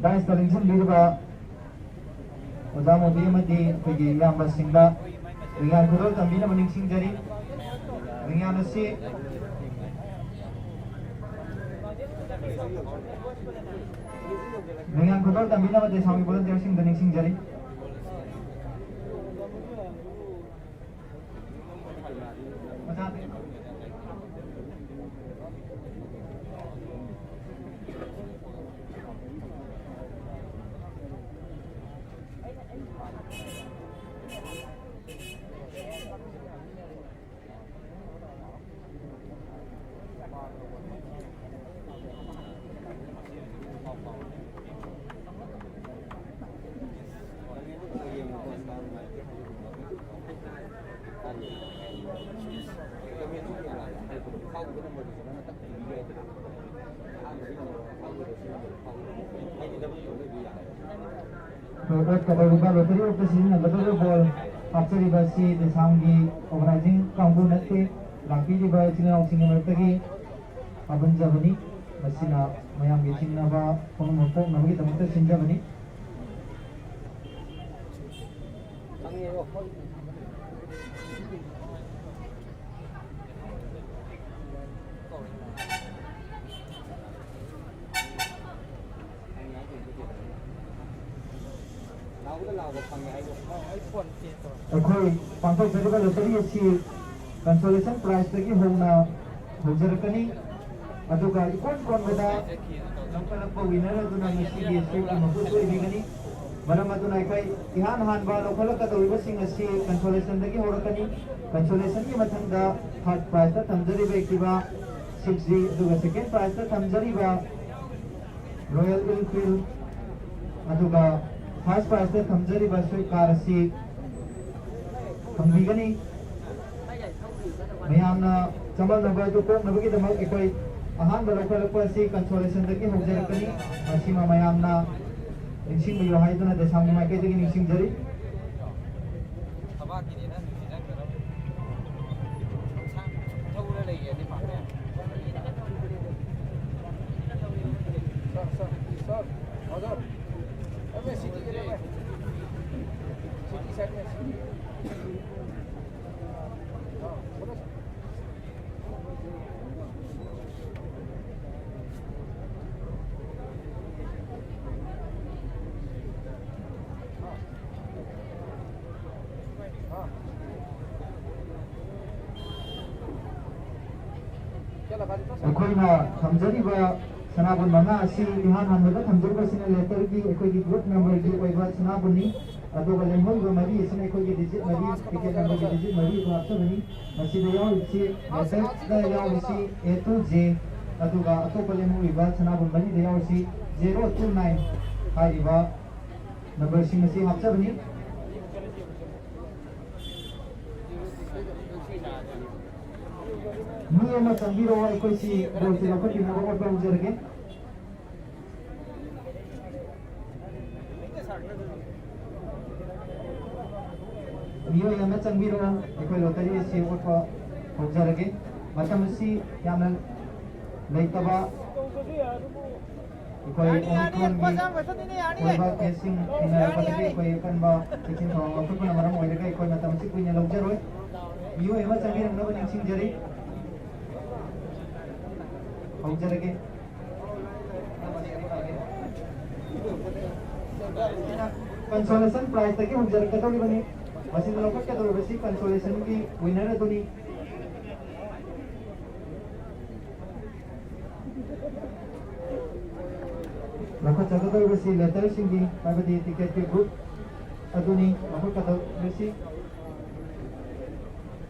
ꯗꯥꯏꯁꯇ ꯂꯦꯡꯁꯤꯟꯕꯤꯔꯤꯕ ꯑꯣꯖꯥ ꯃꯣꯗꯤ ꯑꯃꯗꯤ ꯑꯩꯈꯣꯏꯒꯤ ꯏꯌꯥꯝꯕꯁꯤꯡꯗ ꯂꯤꯡꯌꯥꯟ ꯈꯨꯗꯣꯜ ꯇꯝꯕꯤꯅꯕ ꯅꯤꯡꯁꯤꯡꯖꯔꯤ꯫ ꯂꯤꯡꯌꯥꯟ ꯑꯁꯤ, ꯂꯤꯡꯌꯥꯟ ꯈꯨꯗꯣꯜ ꯇꯝꯕꯤꯅꯕ ꯗꯦꯁꯥꯝꯒꯤ ꯚꯣꯂꯨꯟꯇꯤꯌꯔꯁꯤꯡꯗ ꯅꯤꯡꯁꯤꯡꯖꯔꯤ꯫ ꯑꯣꯠꯀꯗꯧꯔꯤꯕ ꯂꯣꯇꯔꯤ ꯑꯣꯠꯄ ꯁꯤꯖꯤꯟꯅꯒꯗꯧꯔꯤꯕ ꯕꯣꯜ ꯍꯥꯞꯆꯔꯤꯕ ꯑꯁꯤ ꯗꯦꯁꯥꯝꯒꯤ ꯑꯣꯔꯒꯅꯥꯏꯖꯤꯡ ꯀꯥꯡꯕꯨ ꯅꯠꯇꯦ, ꯂꯥꯛꯄꯤꯔꯤꯕ ꯏꯆꯤꯜ ꯏꯅꯥꯎꯁꯤꯡꯒꯤ ꯃꯔꯛꯇꯒꯤ ꯀꯥꯞꯍꯟꯖꯕꯅꯤ꯫ ꯃꯁꯤꯅ ꯃꯌꯥꯝꯒꯤ ꯆꯤꯡꯅꯕ ꯄꯨꯝꯅꯃꯛ ꯀꯣꯛꯅꯕꯒꯤꯗꯃꯛꯇ ꯁꯤꯟꯖꯕꯅꯤ꯫ ꯑꯩꯈꯣꯏ ꯄꯥꯡꯊꯣꯛꯆꯔꯤꯕ ꯂꯣꯇꯔꯤ ꯑꯁꯤ consolation prizeꯇꯒꯤ ꯍꯧꯅ ꯍꯧꯖꯔꯛꯀꯅꯤ꯫ ꯑꯗꯨꯒ ꯏꯀꯣꯟ ꯀꯣꯟꯕꯗ ꯂꯧꯈꯠꯂꯛꯄ winner ꯑꯗꯨꯅ ꯉꯁꯤꯒꯤ ꯁꯔꯨꯛꯀꯤ ꯃꯄꯨ ꯑꯣꯏꯕꯤꯒꯅꯤ꯫ ꯃꯔꯝ ꯑꯗꯨꯅ ꯑꯩꯈꯣꯏ ꯏꯍꯥꯟ ꯍꯥꯟꯕ ꯂꯧꯈꯠꯂꯛꯀꯗꯧꯔꯤꯕꯁꯤꯡ ꯑꯁꯤ consolation ꯗꯒꯤ ꯍꯧꯔꯛꯀꯅꯤ꯫ Consolation ꯒꯤ ꯃꯊꯪꯗ third prize ꯇ ꯊꯝꯖꯔꯤꯕ Activa six G, ꯑꯗꯨꯒ second prize ꯇ ꯊꯝꯖꯔꯤꯕ Royal Enfield, ꯑꯗꯨꯒ first prize ꯇ ꯊꯝꯖꯔꯤꯕ Swift car ꯑꯁꯤ ꯐꯪꯕꯤꯒꯅꯤ꯫ ꯃꯌꯥꯝꯅ ꯆꯃꯝꯅꯕ ꯑꯗꯨ ꯀꯣꯛꯅꯕꯒꯤꯗꯃꯛ ꯑꯩꯈꯣꯏ ꯑꯍꯥꯟꯕ ꯂꯧꯈꯠꯂꯛꯄ ꯑꯁꯤ consolation ꯗꯒꯤ ꯍꯧꯖꯔꯛꯀꯅꯤ꯫ ꯃꯁꯤꯃ ꯃꯌꯥꯝꯅ ꯅꯤꯡꯁꯤꯡꯕꯤꯌꯨ ꯍꯥꯏꯗꯨꯅ ꯗꯦꯁꯥꯝꯒꯤ ꯃꯥꯏꯀꯩꯗꯒꯤ ꯅꯤꯡꯁꯤꯡꯖꯔꯤ꯫ ꯑꯩꯈꯣꯏꯅ ꯊꯝꯖꯔꯤꯕ ꯁꯅꯥꯕꯨꯟ ꯃꯉꯥ ꯑꯁꯤ ꯏꯍꯥꯟ ꯍꯥꯟꯕꯗ ꯊꯝꯖꯔꯤꯕꯁꯤꯅ letter ꯒꯤ ꯑꯩꯈꯣꯏꯒꯤ group number ꯒꯤ ꯑꯣꯏꯕ ꯁꯅꯥꯕꯨꯟꯅꯤ꯫ ꯑꯗꯨꯒ ꯂꯦꯝꯍꯧꯔꯤꯕ ꯃꯔꯤ ꯑꯁꯤꯅ ꯑꯩꯈꯣꯏꯒꯤ digit ꯃꯔꯤ, ticket number ꯒꯤ digit ꯃꯔꯤ ꯑꯗꯨ ꯍꯥꯞꯆꯕꯅꯤ꯫ ꯃꯁꯤꯗ ꯌꯥꯎꯔꯤꯕꯁꯤ, letter the ꯌꯥꯎꯔꯤꯁꯤ A to J, ꯑꯗꯨꯒ ꯑꯇꯣꯞꯄ ꯂꯦꯝꯍꯧꯔꯤꯕ ꯁꯅꯥꯕꯨꯟ ꯃꯔꯤꯗ ꯌꯥꯎꯔꯤꯁꯤ zero two nine ꯍꯥꯏꯔꯤꯕ number ꯁꯤꯡ ꯑꯁꯤ ꯍꯥꯞꯆꯕꯅꯤ꯫ ꯃꯤ ꯑꯃ ꯆꯪꯕꯤꯔꯛꯑꯣ, ꯑꯩꯈꯣꯏꯁꯤ ball ꯁꯤ ꯂꯧꯈꯠꯄꯤꯅꯕ ꯍꯣꯠꯅꯖꯔꯒꯦ꯫ ꯃꯤꯑꯣꯏ ꯑꯃ ꯆꯪꯕꯤꯔꯛꯑꯣ, ꯑꯩꯈꯣꯏ lottery ꯑꯁꯤ ꯑꯣꯠꯄ ꯍꯧꯖꯔꯒꯦ꯫ ꯃꯇꯝ ꯑꯁꯤ ꯌꯥꯝꯅ ꯂꯩꯇꯕ ꯑꯩꯈꯣꯏ Omicronꯒꯤ ꯑꯣꯏꯕ caseꯁꯤꯡ ꯊꯦꯡꯅꯔꯛꯄꯗꯒꯤ ꯑꯩꯈꯣꯏ ꯑꯀꯟꯕ ꯆꯦꯛꯁꯤꯟ ꯊꯧꯔꯥꯡ ꯂꯧꯈꯠꯄꯅ ꯃꯔꯝ ꯑꯣꯏꯔꯒ ꯑꯩꯈꯣꯏ ꯃꯇꯝꯁꯤ ꯀꯨꯏꯅ ꯂꯧꯖꯔꯣꯏ꯫ ꯃꯤꯑꯣꯏ ꯑꯃ ꯆꯪꯕꯤꯔꯛꯅꯕ ꯅꯤꯡꯁꯤꯡꯖꯔꯤ꯫ ꯍꯧꯖꯔꯒꯦ꯫ Consolation prizeꯇꯒꯤ ꯍꯧꯖꯔꯛꯀꯗꯧꯔꯤꯕꯅꯤ꯫ ꯃꯁꯤꯗ ꯂꯧꯈꯠꯀꯗꯧꯔꯤꯕꯁꯤ consolationꯒꯤ winner ꯑꯗꯨꯅꯤ꯫ ꯂꯧꯈꯠꯆꯒꯗꯧꯔꯤꯕꯁꯤ letterꯁꯤꯡꯒꯤ, ꯍꯥꯏꯕꯗꯤ ticketꯀꯤ group ꯑꯗꯨꯅꯤ ꯂꯧꯈꯠꯀꯗꯧꯔꯤꯕꯁꯤ꯫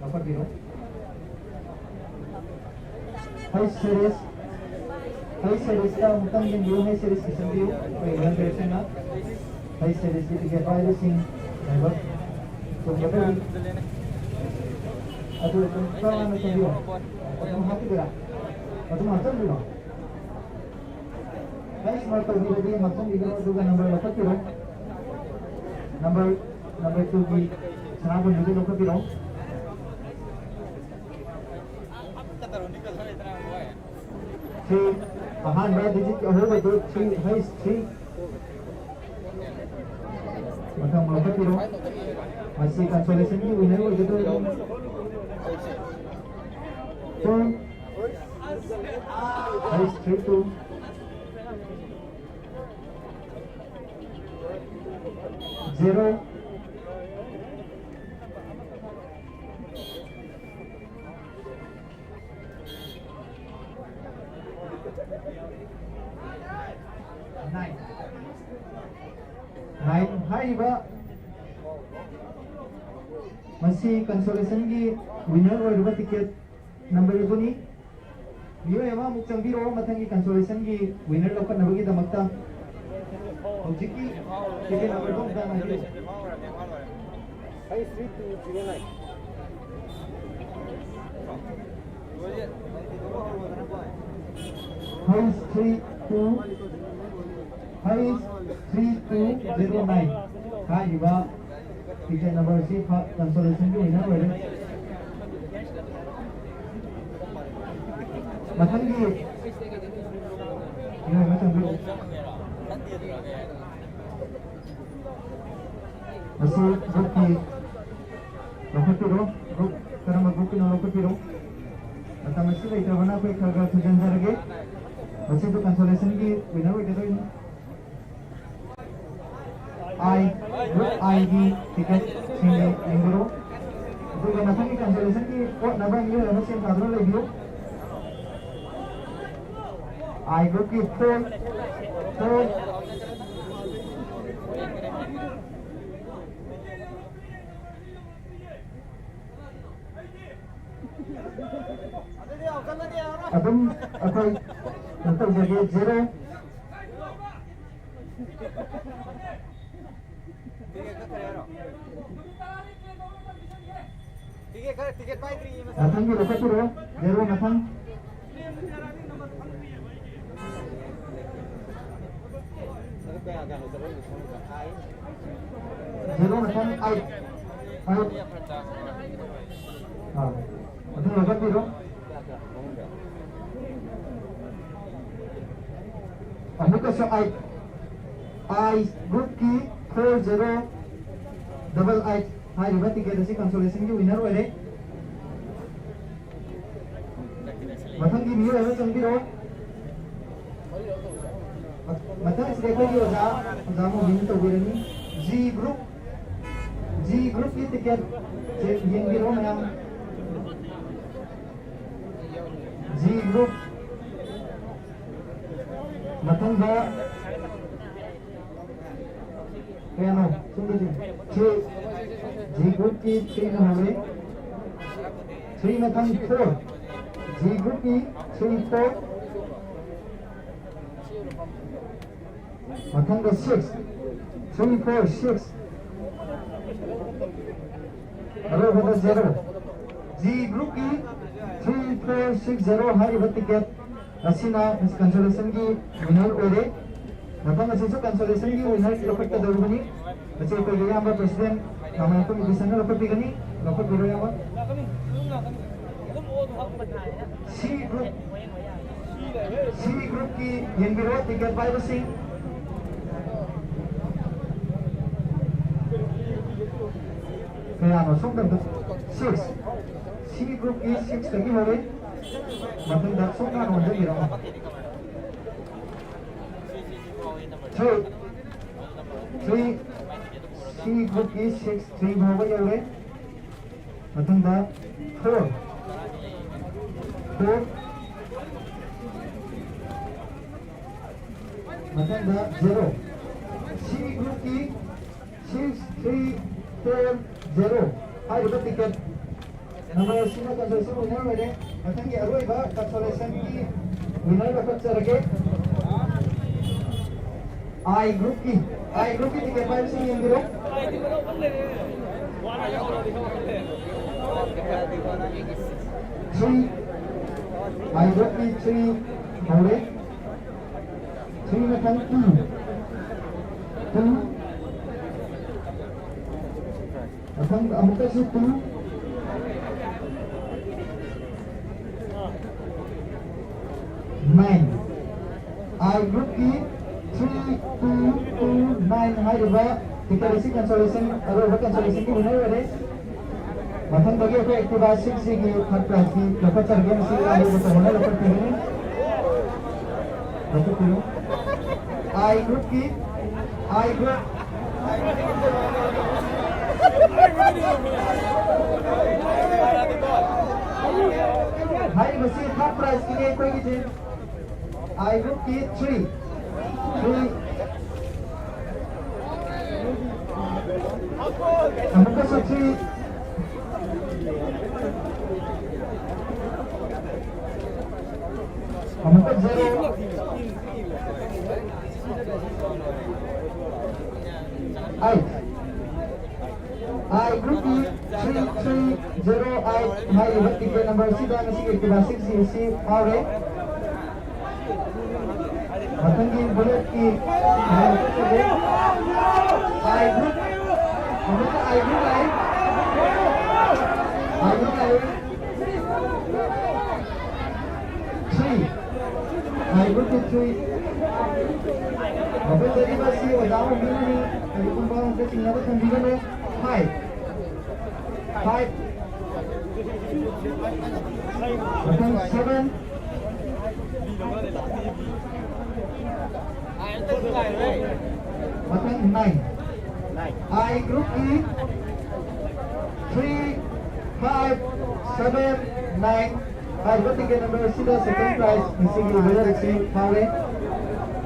ꯂꯧꯈꯠꯄꯤꯔꯣ꯫ H series, H seriesꯇ ꯑꯃꯨꯛꯇꯪ ꯌꯦꯡꯕꯤꯌꯨ, H seriesꯀꯤ ꯁꯦꯝꯕꯤꯌꯨ꯫ ꯑꯩꯈꯣꯏ volunteersꯁꯤꯡꯅ H seriesꯀꯤ ticket ꯄꯥꯏꯕꯁꯤꯡ driver ꯇꯣꯡꯒꯗꯧꯔꯤ꯫ ꯑꯗꯨ ꯑꯗꯨꯝ ꯈꯔ ꯉꯟꯅ ꯆꯪꯕꯤꯌꯣ꯫ ꯑꯗꯨꯝ ꯍꯥꯞꯄꯤꯒꯦꯔꯥ? ꯑꯗꯨꯝ ꯍꯥꯞꯆꯟꯕꯤꯔꯣ꯫ Prize mark ꯇꯧꯕꯤꯔꯗꯤ ꯍꯥꯞꯆꯟꯕꯤꯔꯣ, ꯑꯗꯨꯒ number ꯂꯧꯈꯠꯄꯤꯔꯣ꯫ Number, number twoꯒꯤ ꯁꯅꯥꯕꯨꯟꯗꯨꯗꯤ ꯂꯧꯈꯠꯄꯤꯔꯣ꯫ Three, ꯑꯍꯥꯟꯕ digit ꯑꯍꯧꯕꯗꯨ three, H three꯫ ꯃꯊꯪ ꯂꯧꯈꯠꯄꯤꯔꯣ꯫ ꯃꯁꯤ consolationꯒꯤ winner ꯑꯣꯏꯒꯗꯧꯔꯤꯕꯅꯤ꯫ Two, H three two, zero, nine꯫ Nine ꯍꯥꯏꯔꯤꯕ ꯃꯁꯤ consolationꯒꯤ winner ꯑꯣꯏꯔꯤꯕ ticket number ꯑꯗꯨꯅꯤ꯫ ꯃꯤꯑꯣꯏ ꯑꯃ ꯑꯃꯨꯛ ꯆꯪꯕꯤꯔꯛꯑꯣ ꯃꯊꯪꯒꯤ consolationꯒꯤ winner ꯂꯧꯈꯠꯅꯕꯒꯤꯗꯃꯛꯇ꯫ ꯍꯧꯖꯤꯛꯀꯤ ticket numberꯗꯣ ꯑꯝꯇ ꯍꯥꯏꯕꯤꯌꯨ꯫ H three two zero nine꯫ H three two, H three two zero nine ꯍꯥꯏꯔꯤꯕ ticket numberꯁꯤ consolationꯒꯤ winner ꯑꯣꯏꯔꯦ꯫ ꯃꯊꯪꯒꯤ ꯃꯤꯑꯣꯏ ꯑꯃ ꯆꯪꯕꯤꯔꯛꯎ꯫ ꯃꯁꯤ ꯒ꯭ꯔꯨꯞꯀꯤ ꯂꯧꯈꯠꯄꯤꯔꯣ꯫ ꯒ꯭ꯔꯨꯞ ꯀꯔꯝꯕ ꯒ꯭ꯔꯨꯞꯀꯤꯅꯣ ꯂꯧꯈꯠꯄꯤꯔꯣ꯫ ꯃꯇꯝ ꯑꯁꯤ ꯂꯩꯇ꯭ꯔꯕꯅ ꯑꯩꯈꯣꯏ ꯈꯔ ꯈꯔ ꯊꯨꯖꯤꯟꯖꯔꯒꯦ꯫ ꯃꯁꯤꯁꯨ ꯀꯟꯁꯣꯂꯦꯁꯟꯒꯤ ꯋꯤꯅꯔ ꯑꯣꯏꯒꯗꯣꯏꯅꯤ꯫ ꯑꯥꯏ, ꯒ꯭ꯔꯨꯞ ꯑꯥꯏꯒꯤ ꯇꯤꯀꯦꯠꯁꯤꯡꯒꯤ ꯌꯦꯡꯕꯤꯔꯣ꯫ ꯑꯗꯨꯒ ꯃꯊꯪꯒꯤ ꯀꯟꯁꯣꯂꯦꯁꯟꯒꯤ ꯄꯣꯠꯅꯕ ꯃꯤꯑꯣꯏ ꯑꯃ ꯁꯦꯝ ꯁꯥꯗꯨꯅ ꯂꯩꯕꯤꯌꯨ꯫ ꯑꯥꯏ ꯒ꯭ꯔꯨꯞꯀꯤ ꯐꯣꯔ, ꯐꯣꯔ꯫ ꯑꯗꯨꯝ ꯑꯩꯈꯣꯏ ꯀꯩꯅꯣ ꯇꯧꯖꯒꯦ, ꯖꯦꯔꯣ꯫ ꯃꯊꯪꯒꯤ ꯂꯧꯈꯠꯄꯤꯔꯣ, ꯖꯦꯔꯣ ꯃꯊꯪ꯫ ꯖꯦꯔꯣ ꯃꯊꯪ ꯑꯩꯠ, ꯑꯩꯠ꯫ ꯑꯥ, ꯑꯗꯨ ꯂꯧꯈꯠꯄꯤꯔꯣ꯫ ꯑꯃꯨꯛꯀꯁꯨ ꯑꯩꯠ, ꯑꯥꯏ ꯒ꯭ꯔꯨꯞꯀꯤ ꯐꯣꯔ ꯖꯦꯔꯣ ꯗꯕꯜ ꯑꯩꯠ ꯍꯥꯏꯔꯤꯕ ꯇꯤꯀꯦꯠ ꯑꯁꯤ ꯀꯟꯁꯣꯂꯦꯁꯟꯒꯤ ꯋꯤꯅꯔ ꯑꯣꯏꯔꯦ꯫ ꯃꯊꯪꯒꯤ ꯃꯤꯑꯣꯏ ꯑꯃ ꯆꯪꯕꯤꯔꯣ꯫ ꯃꯊꯪꯁꯤꯗꯤ ꯑꯩꯈꯣꯏꯒꯤ ꯑꯣꯖꯥ, ꯑꯣꯖꯥ ꯃꯣꯍꯤꯟ ꯇꯧꯕꯤꯔꯅꯤ꯫ ꯖꯤ ꯒ꯭ꯔꯨꯞ, ꯖꯤ ꯒ꯭ꯔꯨꯞꯀꯤ ꯇꯤꯀꯦꯠ ꯌꯦꯡꯕꯤꯔꯣ ꯃꯌꯥꯝ꯫ G group. ꯃꯊꯪꯗ ꯀꯌꯥꯅꯣ? ꯁꯣꯝꯗꯗꯤ ꯊ꯭ꯔꯤ, ꯖꯤ ꯒ꯭ꯔꯨꯞꯀꯤ ꯊ꯭ꯔꯤꯅ ꯍꯧꯔꯦ꯫ ꯊ꯭ꯔꯤ ꯃꯊꯪ ꯐꯣꯔ, ꯖꯤ ꯒ꯭ꯔꯨꯞꯀꯤ ꯊ꯭ꯔꯤ ꯐꯣꯔ꯫ ꯃꯊꯪꯗ ꯁꯤꯛꯁ, ꯊ꯭ꯔꯤ ꯐꯣꯔ ꯁꯤꯛꯁ꯫ ꯑꯔꯣꯏꯕꯗ ꯖꯦꯔꯣ꯫ ꯖꯤ ꯒ꯭ꯔꯨꯞꯀꯤ ꯊ꯭ꯔꯤ ꯐꯣꯔ ꯁꯤꯛꯁ ꯖꯦꯔꯣ ꯍꯥꯏꯔꯤꯕ ꯇꯤꯀꯦꯠ ꯑꯁꯤꯅ ꯀꯟꯁꯣꯂꯦꯁꯟꯒꯤ ꯋꯤꯅꯔ ꯑꯣꯏꯔꯦ꯫ ꯃꯐꯝ ꯑꯁꯤꯁꯨ ꯀꯟꯁꯣꯂꯦꯁꯟꯒꯤ ꯋꯤꯅꯔ ꯂꯧꯈꯠꯀꯗꯧꯔꯤꯕꯅꯤ꯫ ꯃꯁꯤ ꯑꯩꯈꯣꯏꯒꯤ ꯏꯌꯥꯝꯕ ꯄ꯭ꯔꯁꯤꯗꯦꯟ ꯃꯥꯃꯥ ꯀꯣꯃꯤꯇꯤꯁꯟꯅ ꯂꯧꯈꯠꯄꯤꯒꯅꯤ꯫ ꯂꯧꯈꯠꯄꯤꯔꯣ ꯏꯌꯥꯝꯕ꯫ C group, C groupꯀꯤ ꯌꯦꯡꯕꯤꯔꯣ, ticket ꯄꯥꯏꯕꯁꯤꯡ꯫ ꯀꯌꯥꯅꯣ? ꯁꯣꯝꯗ ꯑꯝꯇ, six꯫ C groupꯀꯤ sixꯇꯒꯤ ꯍꯧꯔꯦ꯫ ꯃꯊꯪꯗ ꯁꯣꯝ ꯍꯥꯟꯅ ꯑꯣꯟꯁꯤꯟꯕꯤꯔꯛꯑꯣ꯫ Three, three, C groupꯀꯤ six, three ꯐꯥꯎꯕ ꯌꯧꯔꯦ꯫ ꯃꯊꯪꯗ four, four꯫ ꯃꯊꯪꯗ zero꯫ C groupꯀꯤ six three four zero ꯍꯥꯏꯔꯤꯕ ticket number ꯑꯁꯤꯅ consolation winner ꯑꯣꯏꯔꯦ꯫ ꯃꯊꯪꯒꯤ ꯑꯔꯣꯏꯕ consolationꯒꯤ winner ꯂꯧꯈꯠꯆꯔꯒꯦ꯫ I groupꯀꯤ, I groupꯀꯤ ticket ꯄꯥꯏꯕꯁꯤꯡ ꯌꯦꯡꯕꯤꯔꯣ꯫ Three, I groupꯀꯤ three ꯍꯧꯔꯦ꯫ Three ꯃꯊꯪ two, two꯫ ꯃꯊꯪ ꯑꯃꯨꯛꯀꯁꯨ two꯫ Nine꯫ I groupꯀꯤ three two two nine ꯍꯥꯏꯔꯤꯕ ticket ꯑꯁꯤ consolation, ꯑꯔꯣꯏꯕ consolationꯒꯤ winner ꯑꯣꯏꯔꯦ꯫ ꯃꯊꯪꯗꯒꯤ ꯑꯩꯈꯣꯏ Activa sixꯒꯤ third prizeꯀꯤ ꯂꯧꯈꯠꯆꯔꯒꯦ꯫ ꯃꯁꯤ ꯑꯔꯣꯏꯕ ꯇꯧꯍꯟꯅ ꯂꯧꯈꯠꯄꯤꯒꯅꯤ꯫ ꯂꯧꯈꯠꯄꯤꯌꯨ꯫ I groupꯀꯤ, I group꯫ ꯍꯥꯏꯔꯤꯕꯁꯤ third prizeꯀꯤꯅꯤ ꯑꯩꯈꯣꯏꯒꯤꯁꯦ꯫ I groupꯀꯤ three, three꯫ ꯑꯃꯨꯛꯀꯁꯨ three꯫ ꯑꯃꯨꯛꯀ zero꯫ Eight꯫ I groupꯀꯤ three three zero eight ꯍꯥꯏꯔꯤꯕ ticket number ꯑꯁꯤꯗ ꯉꯁꯤꯒꯤ Activa sixꯒꯤ ꯑꯁꯤ ꯐꯥꯎꯔꯦ꯫ ꯃꯊꯪꯒꯤ bulletꯀꯤ I group, ꯑꯃꯨꯛꯀ I group ꯂꯥꯛꯏ꯫ I group ꯂꯥꯛꯏ꯫ ꯍꯥꯏꯕ ꯇꯨꯊ꯭ꯔꯤ꯫ ꯃꯈꯣꯏ ꯆꯠꯂꯤꯕ ꯑꯁꯤ ꯑꯣꯖꯥ ꯑꯣꯏꯕꯤꯔꯅꯤ꯫ ꯀꯔꯤꯒꯨꯝꯕ ꯑꯃꯨꯛꯇ ꯆꯤꯡꯅꯕ ꯊꯝꯕꯤꯒꯅꯨ꯫ ꯐꯥꯏꯚ꯫ ꯐꯥꯏꯚ꯫ ꯃꯊꯪ ꯁꯚꯦꯟ꯫ ꯃꯊꯪ ꯅꯥꯏꯟ꯫ ꯑꯥꯏ ꯒ꯭ꯔꯨꯞꯀꯤ ꯊ꯭ꯔꯤ, ꯐꯥꯏꯚ, ꯁꯚꯦꯟ, ꯅꯥꯏꯟ꯫ ꯍꯥꯏꯔꯤꯕ ꯇꯤꯀꯦꯠ ꯅꯝꯕꯔ ꯑꯁꯤꯗ ꯁꯦꯀꯦꯟ ꯄ꯭ꯔꯥꯏꯖ ꯉꯁꯤꯒꯤ ꯋꯤꯅꯔ ꯑꯁꯤ ꯐꯥꯎꯔꯦ꯫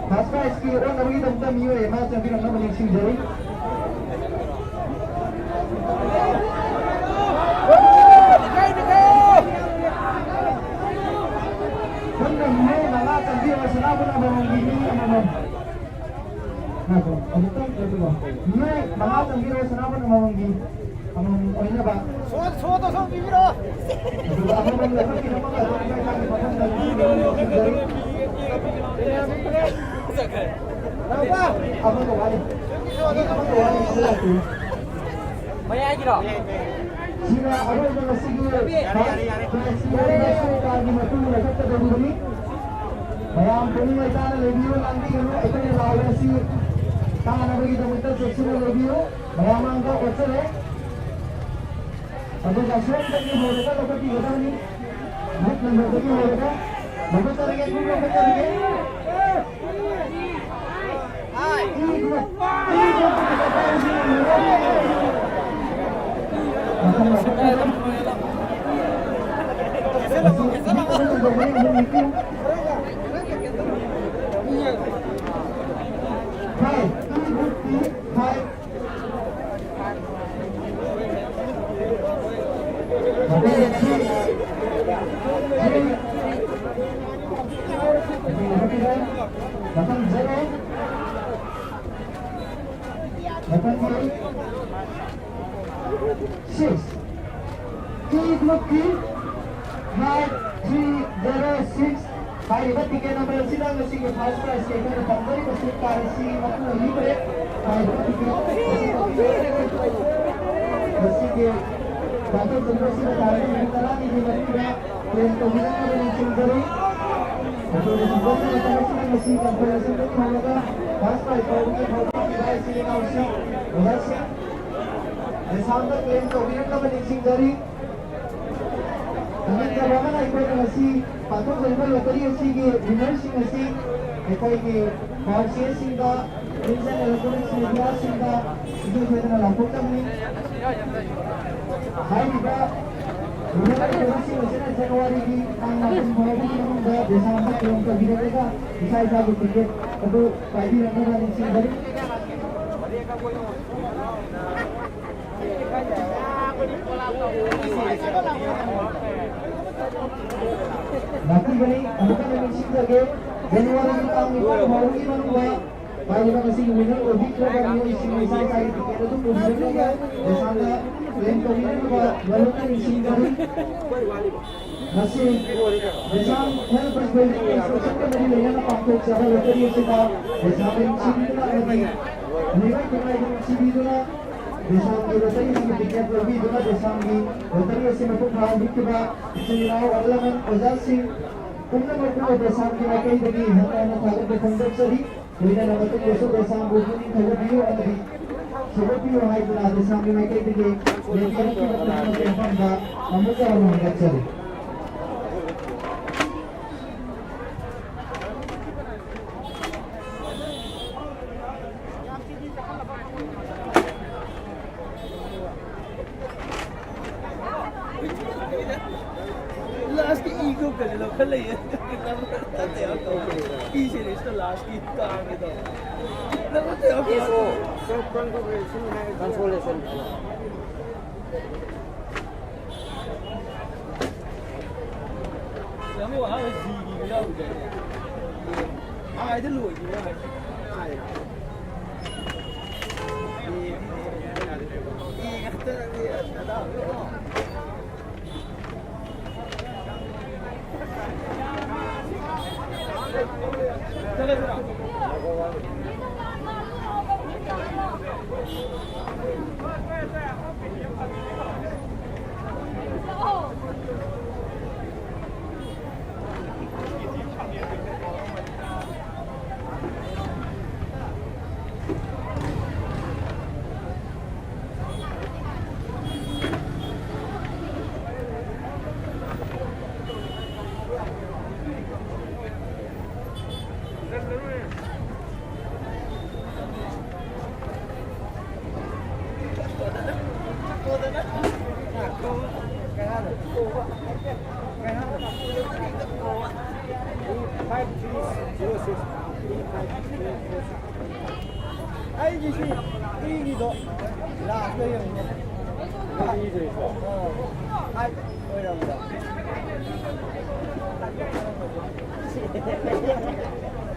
ꯐꯥꯔꯁ ꯄ꯭ꯔꯥꯏꯖꯀꯤ ꯑꯣꯟꯅꯕꯒꯤꯗꯃꯛꯇ ꯃꯤꯑꯣꯏ ꯑꯃ ꯆꯪꯕꯤꯔꯛꯅꯕ ꯅꯤꯡꯁꯤꯡꯖꯔꯤ꯫ ꯁꯣꯝꯗ ꯃꯤꯑꯣꯏ ꯃꯉꯥ ꯆꯪꯕꯤꯔꯛꯑꯣ, ꯁꯅꯥꯕꯨꯟ ꯑꯃꯃꯝꯒꯤ ꯃꯤ ꯑꯃꯃꯝ꯫ ꯉꯥꯏꯈꯣ, ꯑꯃꯨꯛꯇꯪ ꯂꯦꯞꯄꯤꯔꯣ꯫ ꯃꯤꯑꯣꯏ ꯃꯉꯥ ꯆꯪꯕꯤꯔꯛꯑꯣ, ꯁꯅꯥꯕꯨꯟ ꯑꯃꯃꯝꯒꯤ꯫ ꯑꯃꯃꯝ ꯑꯣꯏꯅꯕ꯫ ꯁꯣ-, ꯁꯣꯗꯣ ꯁꯣꯝ ꯄꯤꯕꯤꯔꯣ꯫ ꯑꯗꯨꯒ ꯑꯃꯃꯝ ꯂꯧꯈꯠꯄꯤꯔꯝꯃꯒ ꯑꯗꯨꯝ ꯏꯀꯥꯏ ꯏꯀꯥꯏꯒꯤ ꯃꯐꯝꯗ ꯑꯗꯨꯝ ꯂꯩꯕꯤꯔꯣ, ꯅꯤꯡꯁꯤꯡꯖꯔꯤ꯫ ꯑꯃꯒ ꯋꯥꯠꯂꯤ꯫ ꯃꯤ ꯑꯃꯒ ꯋꯥꯠꯂꯤ, ꯑꯃ ꯂꯥꯛꯄꯤꯌꯨ꯫ ꯃꯌꯥꯏꯒꯤꯔꯣ? ꯁꯤꯅ ꯑꯔꯣꯏꯕ ꯉꯁꯤꯒꯤ ꯌꯥꯔꯦ, ꯌꯥꯔꯦ, ꯌꯥꯔꯦ꯫ ꯐꯥꯔꯁ ꯄ꯭ꯔꯥꯏꯖ ꯂꯧꯈꯠꯀꯗꯧꯔꯤꯕꯅꯤ꯫ ꯃꯌꯥꯝ ꯄꯨꯛꯅꯤꯡ ꯂꯩꯇꯥꯅ ꯂꯩꯕꯤꯌꯨ, ꯂꯥꯡꯕꯤꯒꯅꯨ꯫ ꯑꯩꯈꯣꯏꯅ ꯂꯥꯎꯕ ꯑꯁꯤ ꯇꯥꯅꯕꯒꯤꯗꯃꯛꯇ ꯆꯦꯛꯁꯤꯟꯅ ꯂꯩꯕꯤꯌꯨ꯫ ꯃꯌꯥꯝ ꯃꯥꯡꯗ ꯑꯣꯛꯆꯔꯦ꯫ ꯑꯗꯨꯒ ꯁꯣꯝꯗꯒꯤ ꯍꯧꯔꯒ ꯂꯧꯈꯠꯄꯤꯒꯗꯕꯅꯤ꯫ ꯒ꯭ꯔꯨꯞ ꯅꯝꯕꯔꯗꯒꯤ ꯍꯧꯔꯒ ꯂꯧꯈꯠꯆꯔꯒꯦ, group ꯂꯧꯈꯠꯆꯔꯒꯦ꯫ E group, E group. Five, E ꯒ꯭ꯔꯨꯞꯀꯤ five. ꯃꯊꯪ ꯖꯦꯔꯣ꯫ ꯃꯊꯪꯒꯤ six. E ꯒ꯭ꯔꯨꯞꯀꯤ five three zero six. ꯍꯥꯏꯔꯤꯕ ꯇꯤꯀꯦꯠ ꯅꯝꯕꯔ ꯑꯁꯤꯗ ꯉꯁꯤꯒꯤ ꯐꯥꯔꯁ ꯄ꯭ꯔꯥꯏꯖꯀꯤ ꯑꯩꯈꯣꯏꯅ ꯇꯝꯖꯔꯤꯕꯁꯤ ꯀꯥꯔꯤꯁꯤ ꯃꯄꯨ ꯑꯣꯏꯕꯤꯈ꯭ꯔꯦ꯫ ꯍꯥꯏꯔꯤꯕ ꯇꯤꯀꯦꯠ ꯉꯁꯤꯒꯤ ꯇꯥꯟꯊꯣꯛꯆꯔꯤꯕ ꯑꯁꯤꯗ ꯇꯥꯔꯤꯕ ꯅꯨꯃꯤꯠ ꯇꯔꯥꯅꯤꯒꯤ ꯃꯅꯨꯡꯗ ꯀ꯭ꯂꯦꯝ ꯇꯧꯕꯤꯅꯕ ꯅꯤꯡꯁꯤꯡꯖꯔꯤ꯫ ꯃꯇꯧꯅ ꯊꯤꯟꯖꯤꯟꯗꯨꯅ ꯊꯕꯛꯁꯤꯡ ꯑꯁꯤ ꯀꯟꯐꯔꯦꯟꯁꯇꯒꯤ ꯍꯧꯔꯒ ꯐꯥꯔꯁ ꯄ꯭ꯔꯥꯏꯖ ꯐꯥꯎꯕꯒꯤ ꯐꯥꯎꯕꯤꯈꯤꯕ ꯏꯆꯤꯜ ꯏꯅꯥꯎꯁꯤꯡ, ꯑꯣꯖꯥꯁꯤꯡ, ꯃꯦꯁꯥꯝꯗ ꯀ꯭ꯂꯦꯝ ꯇꯧꯕꯤꯔꯛꯅꯕ ꯅꯤꯡꯁꯤꯡꯖꯔꯤ꯫ ꯅꯨꯃꯤꯠ ꯊꯥ ꯑꯃꯅ ꯑꯩꯈꯣꯏꯅ ꯉꯁꯤ ꯄꯥꯡꯊꯣꯛꯆꯔꯤꯕ ꯂꯣꯇꯔꯤ ꯑꯁꯤꯒꯤ ꯋꯤꯅꯔꯁꯤꯡ ꯑꯁꯤ ꯑꯩꯈꯣꯏꯒꯤ ꯄꯥꯎꯆꯦꯁꯤꯡꯗ, ꯄ꯭ꯔꯤꯟꯠ ꯑꯦꯟ ꯏꯂꯦꯛꯇ꯭ꯔꯣꯅꯤꯛꯁ ꯃꯦꯗꯤꯌꯥꯁꯤꯡꯗ ꯏꯁꯣꯏ ꯁꯣꯏꯗꯅ ꯂꯥꯎꯊꯣꯛꯆꯕꯅꯤ꯫ ꯍꯥꯏꯔꯤꯕ ꯋꯤꯅꯔ ꯑꯣꯏꯕꯁꯤꯡ ꯑꯁꯤꯅ ꯖꯅꯋꯥꯔꯤꯒꯤ ꯇꯥꯡ ꯃꯥꯄꯟ ꯐꯥꯎꯕꯒꯤ ꯃꯅꯨꯡꯗ ꯗꯦꯁꯥꯝꯗ ꯀ꯭ꯂꯦꯝ ꯇꯧꯕꯤꯔꯛꯂꯒ ꯏꯁꯥ ꯏꯁꯥꯒꯤ ꯇꯤꯀꯦꯠ ꯑꯗꯨ ꯄꯥꯏꯕꯤꯔꯛꯅꯕ ꯅꯤꯡꯁꯤꯡꯖꯔꯤ꯫ ꯂꯥꯛꯄꯤꯒꯅꯤ꯫ ꯑꯃꯨꯛꯀ ꯍꯟꯅ ꯅꯤꯡꯁꯤꯡꯖꯒꯦ, ꯖꯅꯋꯥꯔꯤꯒꯤ ꯇꯥꯡ ꯅꯤꯄꯥꯟ ꯐꯥꯎꯕꯒꯤ ꯃꯅꯨꯡꯗ ꯍꯥꯏꯔꯤꯕ ꯉꯁꯤꯒꯤ ꯋꯤꯅꯔ ꯑꯣꯏꯕꯤꯈ꯭ꯔꯕ ꯃꯤꯑꯣꯏꯁꯤꯡꯅ ꯏꯁꯥ ꯏꯁꯥꯒꯤ ꯇꯤꯀꯦꯠ ꯑꯗꯨ ꯄꯨꯕꯤꯔꯛꯂꯒ ꯗꯦꯁꯥꯝꯗ ꯀ꯭ꯂꯦꯝ ꯇꯧꯕꯤꯅꯕ ꯃꯔꯨꯞꯅ ꯅꯤꯡꯁꯤꯡꯖꯔꯤ꯫ ꯉꯁꯤ ꯗꯦꯁꯥꯝ ꯍꯦꯜꯊ ꯄ꯭ꯔꯤꯖꯔꯕꯦꯁꯟ ꯏꯟꯁꯇꯤꯇ꯭ꯌꯨꯁꯟꯒ ꯃꯔꯤ ꯂꯩꯅꯅ ꯄꯥꯡꯊꯣꯛꯆꯕ ꯂꯣꯇꯔꯤ ꯑꯁꯤꯗ ꯗꯦꯁꯥꯝꯕꯨ ꯅꯨꯡꯁꯤꯕꯤꯗꯨꯅ ꯑꯃꯗꯤ ꯃꯤꯑꯣꯏ ꯈꯨꯟꯅꯥꯏꯕꯨ ꯅꯨꯡꯁꯤꯕꯤꯗꯨꯅ ꯗꯦꯁꯥꯝꯒꯤ ꯂꯣꯇꯔꯤꯁꯤꯡꯒꯤ ꯇꯤꯀꯦꯠ ꯂꯧꯕꯤꯗꯨꯅ ꯗꯦꯁꯥꯝꯒꯤ ꯂꯣꯇꯔꯤ ꯑꯁꯤ ꯃꯄꯨꯡ ꯐꯥꯍꯟꯕꯤꯈꯤꯕ ꯏꯆꯤꯜ ꯏꯅꯥꯎ, ꯑꯍꯜ ꯂꯃꯟ, ꯑꯣꯖꯥꯁꯤꯡ ꯄꯨꯝꯅꯃꯛꯄꯨ ꯗꯦꯁꯥꯝꯒꯤ ꯃꯥꯏꯀꯩꯗꯒꯤ ꯍꯟꯅ ꯍꯟꯅ ꯊꯥꯒꯠꯄ ꯐꯣꯡꯗꯣꯛꯆꯔꯤ꯫ ꯂꯣꯏꯅꯅ ꯃꯇꯨꯡꯗꯁꯨ ꯗꯦꯁꯥꯝꯕꯨ ꯄꯨꯛꯅꯤꯡ ꯊꯧꯒꯠꯄꯤꯌꯨ ꯑꯃꯗꯤ ꯁꯧꯒꯠꯄꯤꯌꯨ ꯍꯥꯏꯗꯨꯅ ꯗꯦꯁꯥꯝꯒꯤ ꯃꯥꯏꯀꯩꯗꯒꯤ ꯂꯦꯞꯄꯤꯔꯛꯈꯤꯕ ꯈꯨꯗꯤꯡꯃꯛꯀꯤ ꯃꯐꯝꯗ ꯑꯃꯨꯛꯀ ꯍꯟꯅ ꯍꯟꯒꯠꯆꯔꯤ꯫ ꯂꯥꯁꯀꯤ ꯏ ꯀꯧꯀꯅꯤ ꯂꯧꯈꯠꯂꯛꯏ꯫ ꯏ ꯁꯦꯔꯤꯁꯇ ꯂꯥꯁꯀꯤ ꯀꯥꯡꯒꯤꯗꯣ꯫ ꯂꯧꯈꯠꯇꯦ, ꯂꯧꯈꯠꯇꯦ꯫ ꯀꯟꯁꯣꯂꯦꯁꯟ ꯍꯥꯏꯅ꯫ ꯀꯟꯁꯣꯂꯦꯁꯟ ꯍꯥꯏꯅ꯫ ꯌꯥꯝ ꯋꯥ ꯖꯤꯒꯤ ꯌꯥꯎꯗꯦ꯫ ꯑꯥꯏꯗ ꯂꯣꯏꯈꯤꯕ ꯌꯥꯔꯦ꯫ ꯑꯥꯏ꯫ Five three zero six three five zero four six. ꯑꯩꯒꯤꯁꯤ ꯏꯒꯤꯗꯣ ꯂꯥꯁꯇ ꯌꯦꯡꯉꯨꯅꯦ꯫ ꯑꯥ, five ꯑꯣꯏꯔꯝꯕ꯫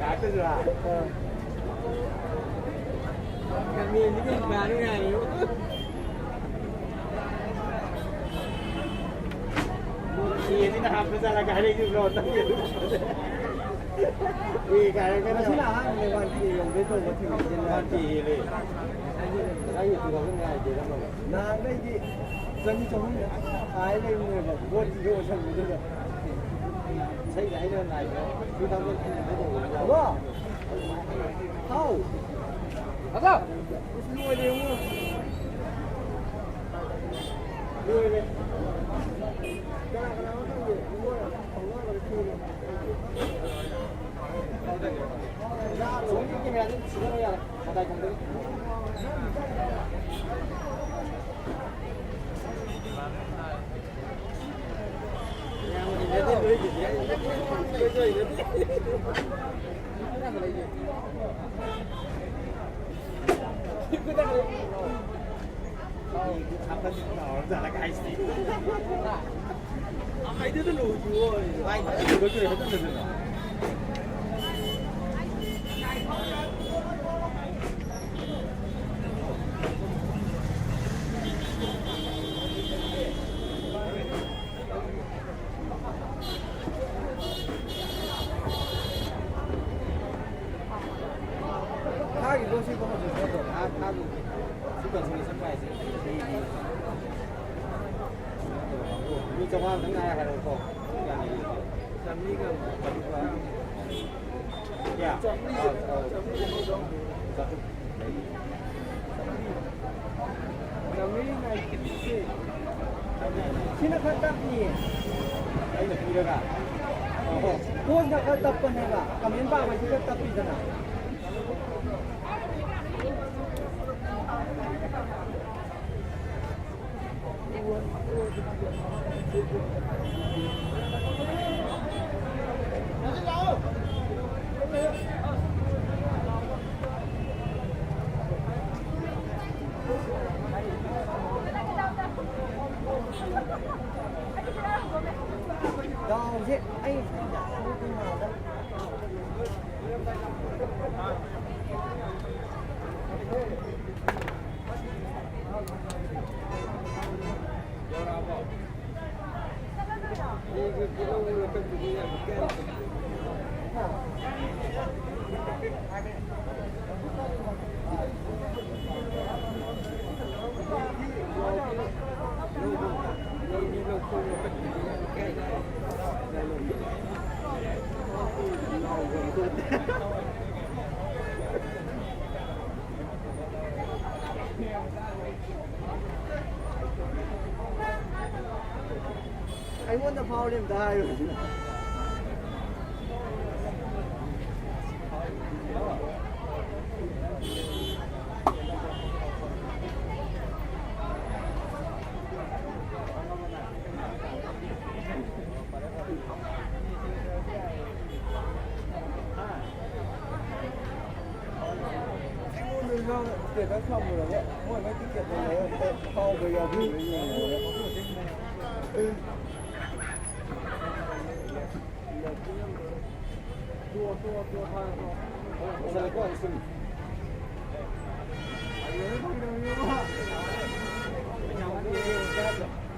ꯂꯥꯁꯇꯁꯨꯔꯥ? ꯑꯥ꯫ ꯀꯃꯦꯟꯁꯤꯗꯤ ꯏꯃꯥꯅ ꯉꯥꯏꯔꯦ꯫ ꯀꯦꯁꯤꯅ ꯍꯥꯞꯄ ꯆꯠꯂꯒ ꯍꯥꯏꯔꯛꯏꯗꯨ ꯕ꯭ꯔꯣ, ꯅꯪꯒꯤ ꯑꯗꯨ꯫ ꯑꯦ, ꯀꯥꯏꯔꯒꯅ꯫ ꯉꯁꯤꯅ ꯑꯍꯥꯟꯕꯅꯦ ꯋꯥꯟ ꯀꯦ ꯌꯧꯗꯣꯏ ꯇꯧꯕ ꯊꯤꯟꯕꯁꯦ꯫ ꯋꯥꯟ ꯀꯦ ꯍꯦꯜꯂꯦ꯫ ꯉꯁꯥꯏꯒꯤ ꯇꯨ ꯊꯥꯎꯖꯟ ꯉꯥꯏꯗꯦ ꯅꯪ꯫ ꯅꯍꯥꯟꯈꯩꯗꯤ ꯆꯅꯤ ꯆꯍꯨꯝ ꯍꯥꯏ ꯂꯩꯕꯅꯦꯕ, ꯕꯣꯠ ꯊꯤꯕ ꯑꯣꯏꯁꯟꯕꯗꯨꯗ꯫ ꯏꯁꯩꯗ ꯑꯩꯅ ꯉꯥꯏꯕ ꯇꯨ ꯊꯥꯎꯖꯟ ꯇꯨ ꯍꯟꯗ꯭ꯔꯦꯗ ꯇꯧꯕꯅꯦ꯫ ꯍꯜꯂꯣ? ꯍꯥꯎ꯫ ꯍꯜꯂꯣ? ꯂꯣꯏꯔꯦ, ꯏꯕꯨꯡꯉꯣ꯫ ꯂꯣꯏꯔꯦ꯫ ꯀꯅꯥ ꯀꯅꯥꯅꯣ ꯈꯪꯗꯦ꯫ ꯏꯕꯨꯡꯉꯣ, ꯈꯪꯅꯕꯗ ꯊꯤꯔꯦ꯫ ꯁꯣꯝꯒꯤ ꯀꯦꯃꯦꯔꯥꯗ ꯁꯤꯖꯤꯟꯅꯕ ꯌꯥꯔꯦ꯫ ꯃꯇꯥꯏ ꯊꯪꯕꯒꯤ꯫ ꯊꯥꯒꯤꯗꯣ ꯁꯤ ꯀꯣꯟꯅ ꯁꯤ ꯅꯠꯇ꯭ꯔꯣ? ꯊꯥ-, ꯊꯥꯒꯤ ꯁꯤ consolation prize ꯁꯦ ꯃꯤ, ꯃꯤ ꯆꯥꯝꯃꯉꯥ ꯈꯛꯇꯪ ꯉꯥꯏꯔꯦ ꯍꯥꯏꯔꯛꯑꯣꯀꯣ꯫ ꯆꯥꯝꯃꯔꯤꯒ ꯆꯥꯇ꯭ꯔꯨꯛ꯫ ꯀꯌꯥ? ꯆꯥꯝꯃꯔꯤ꯫ ꯑꯥ, ꯑꯥ꯫ ꯆꯥꯝꯃꯔꯤ꯫ ꯆꯥꯇ꯭ꯔꯨꯛ꯫ ꯆꯥꯝꯃꯔꯤ ninety six꯫ ꯁꯤꯅ ꯈꯔ ꯇꯞꯄꯤꯌꯦ꯫ ꯑꯩꯅ ꯄꯤꯔꯒ? ꯑꯣ꯫ Pose ꯅ ꯈꯔ ꯇꯞꯄꯅꯦꯕ꯫ Comment ꯄꯥꯕꯁꯤ ꯈꯔ ꯇꯞꯄꯤꯗꯅ꯫ ꯍꯧꯖꯤꯛ ꯑꯩ ꯑꯩꯉꯣꯟꯗ ꯐꯥꯎꯔꯦ ꯑꯝꯇ ꯍꯥꯏꯌꯨ꯫ ꯑꯩꯉꯣꯟꯗ ꯏꯟꯖꯥꯡ status ꯊꯝꯃꯨꯔꯒ ꯃꯣꯏ ꯃꯣꯏ ticket ꯂꯩꯔꯒ ꯑꯝꯇ ꯐꯥꯎꯕ ꯌꯥꯎꯕꯤꯕ꯭ꯔꯥ ꯌꯦꯡꯉꯨꯔꯒ꯫ ꯉꯁꯥꯏꯀꯣ, ꯁꯨꯝ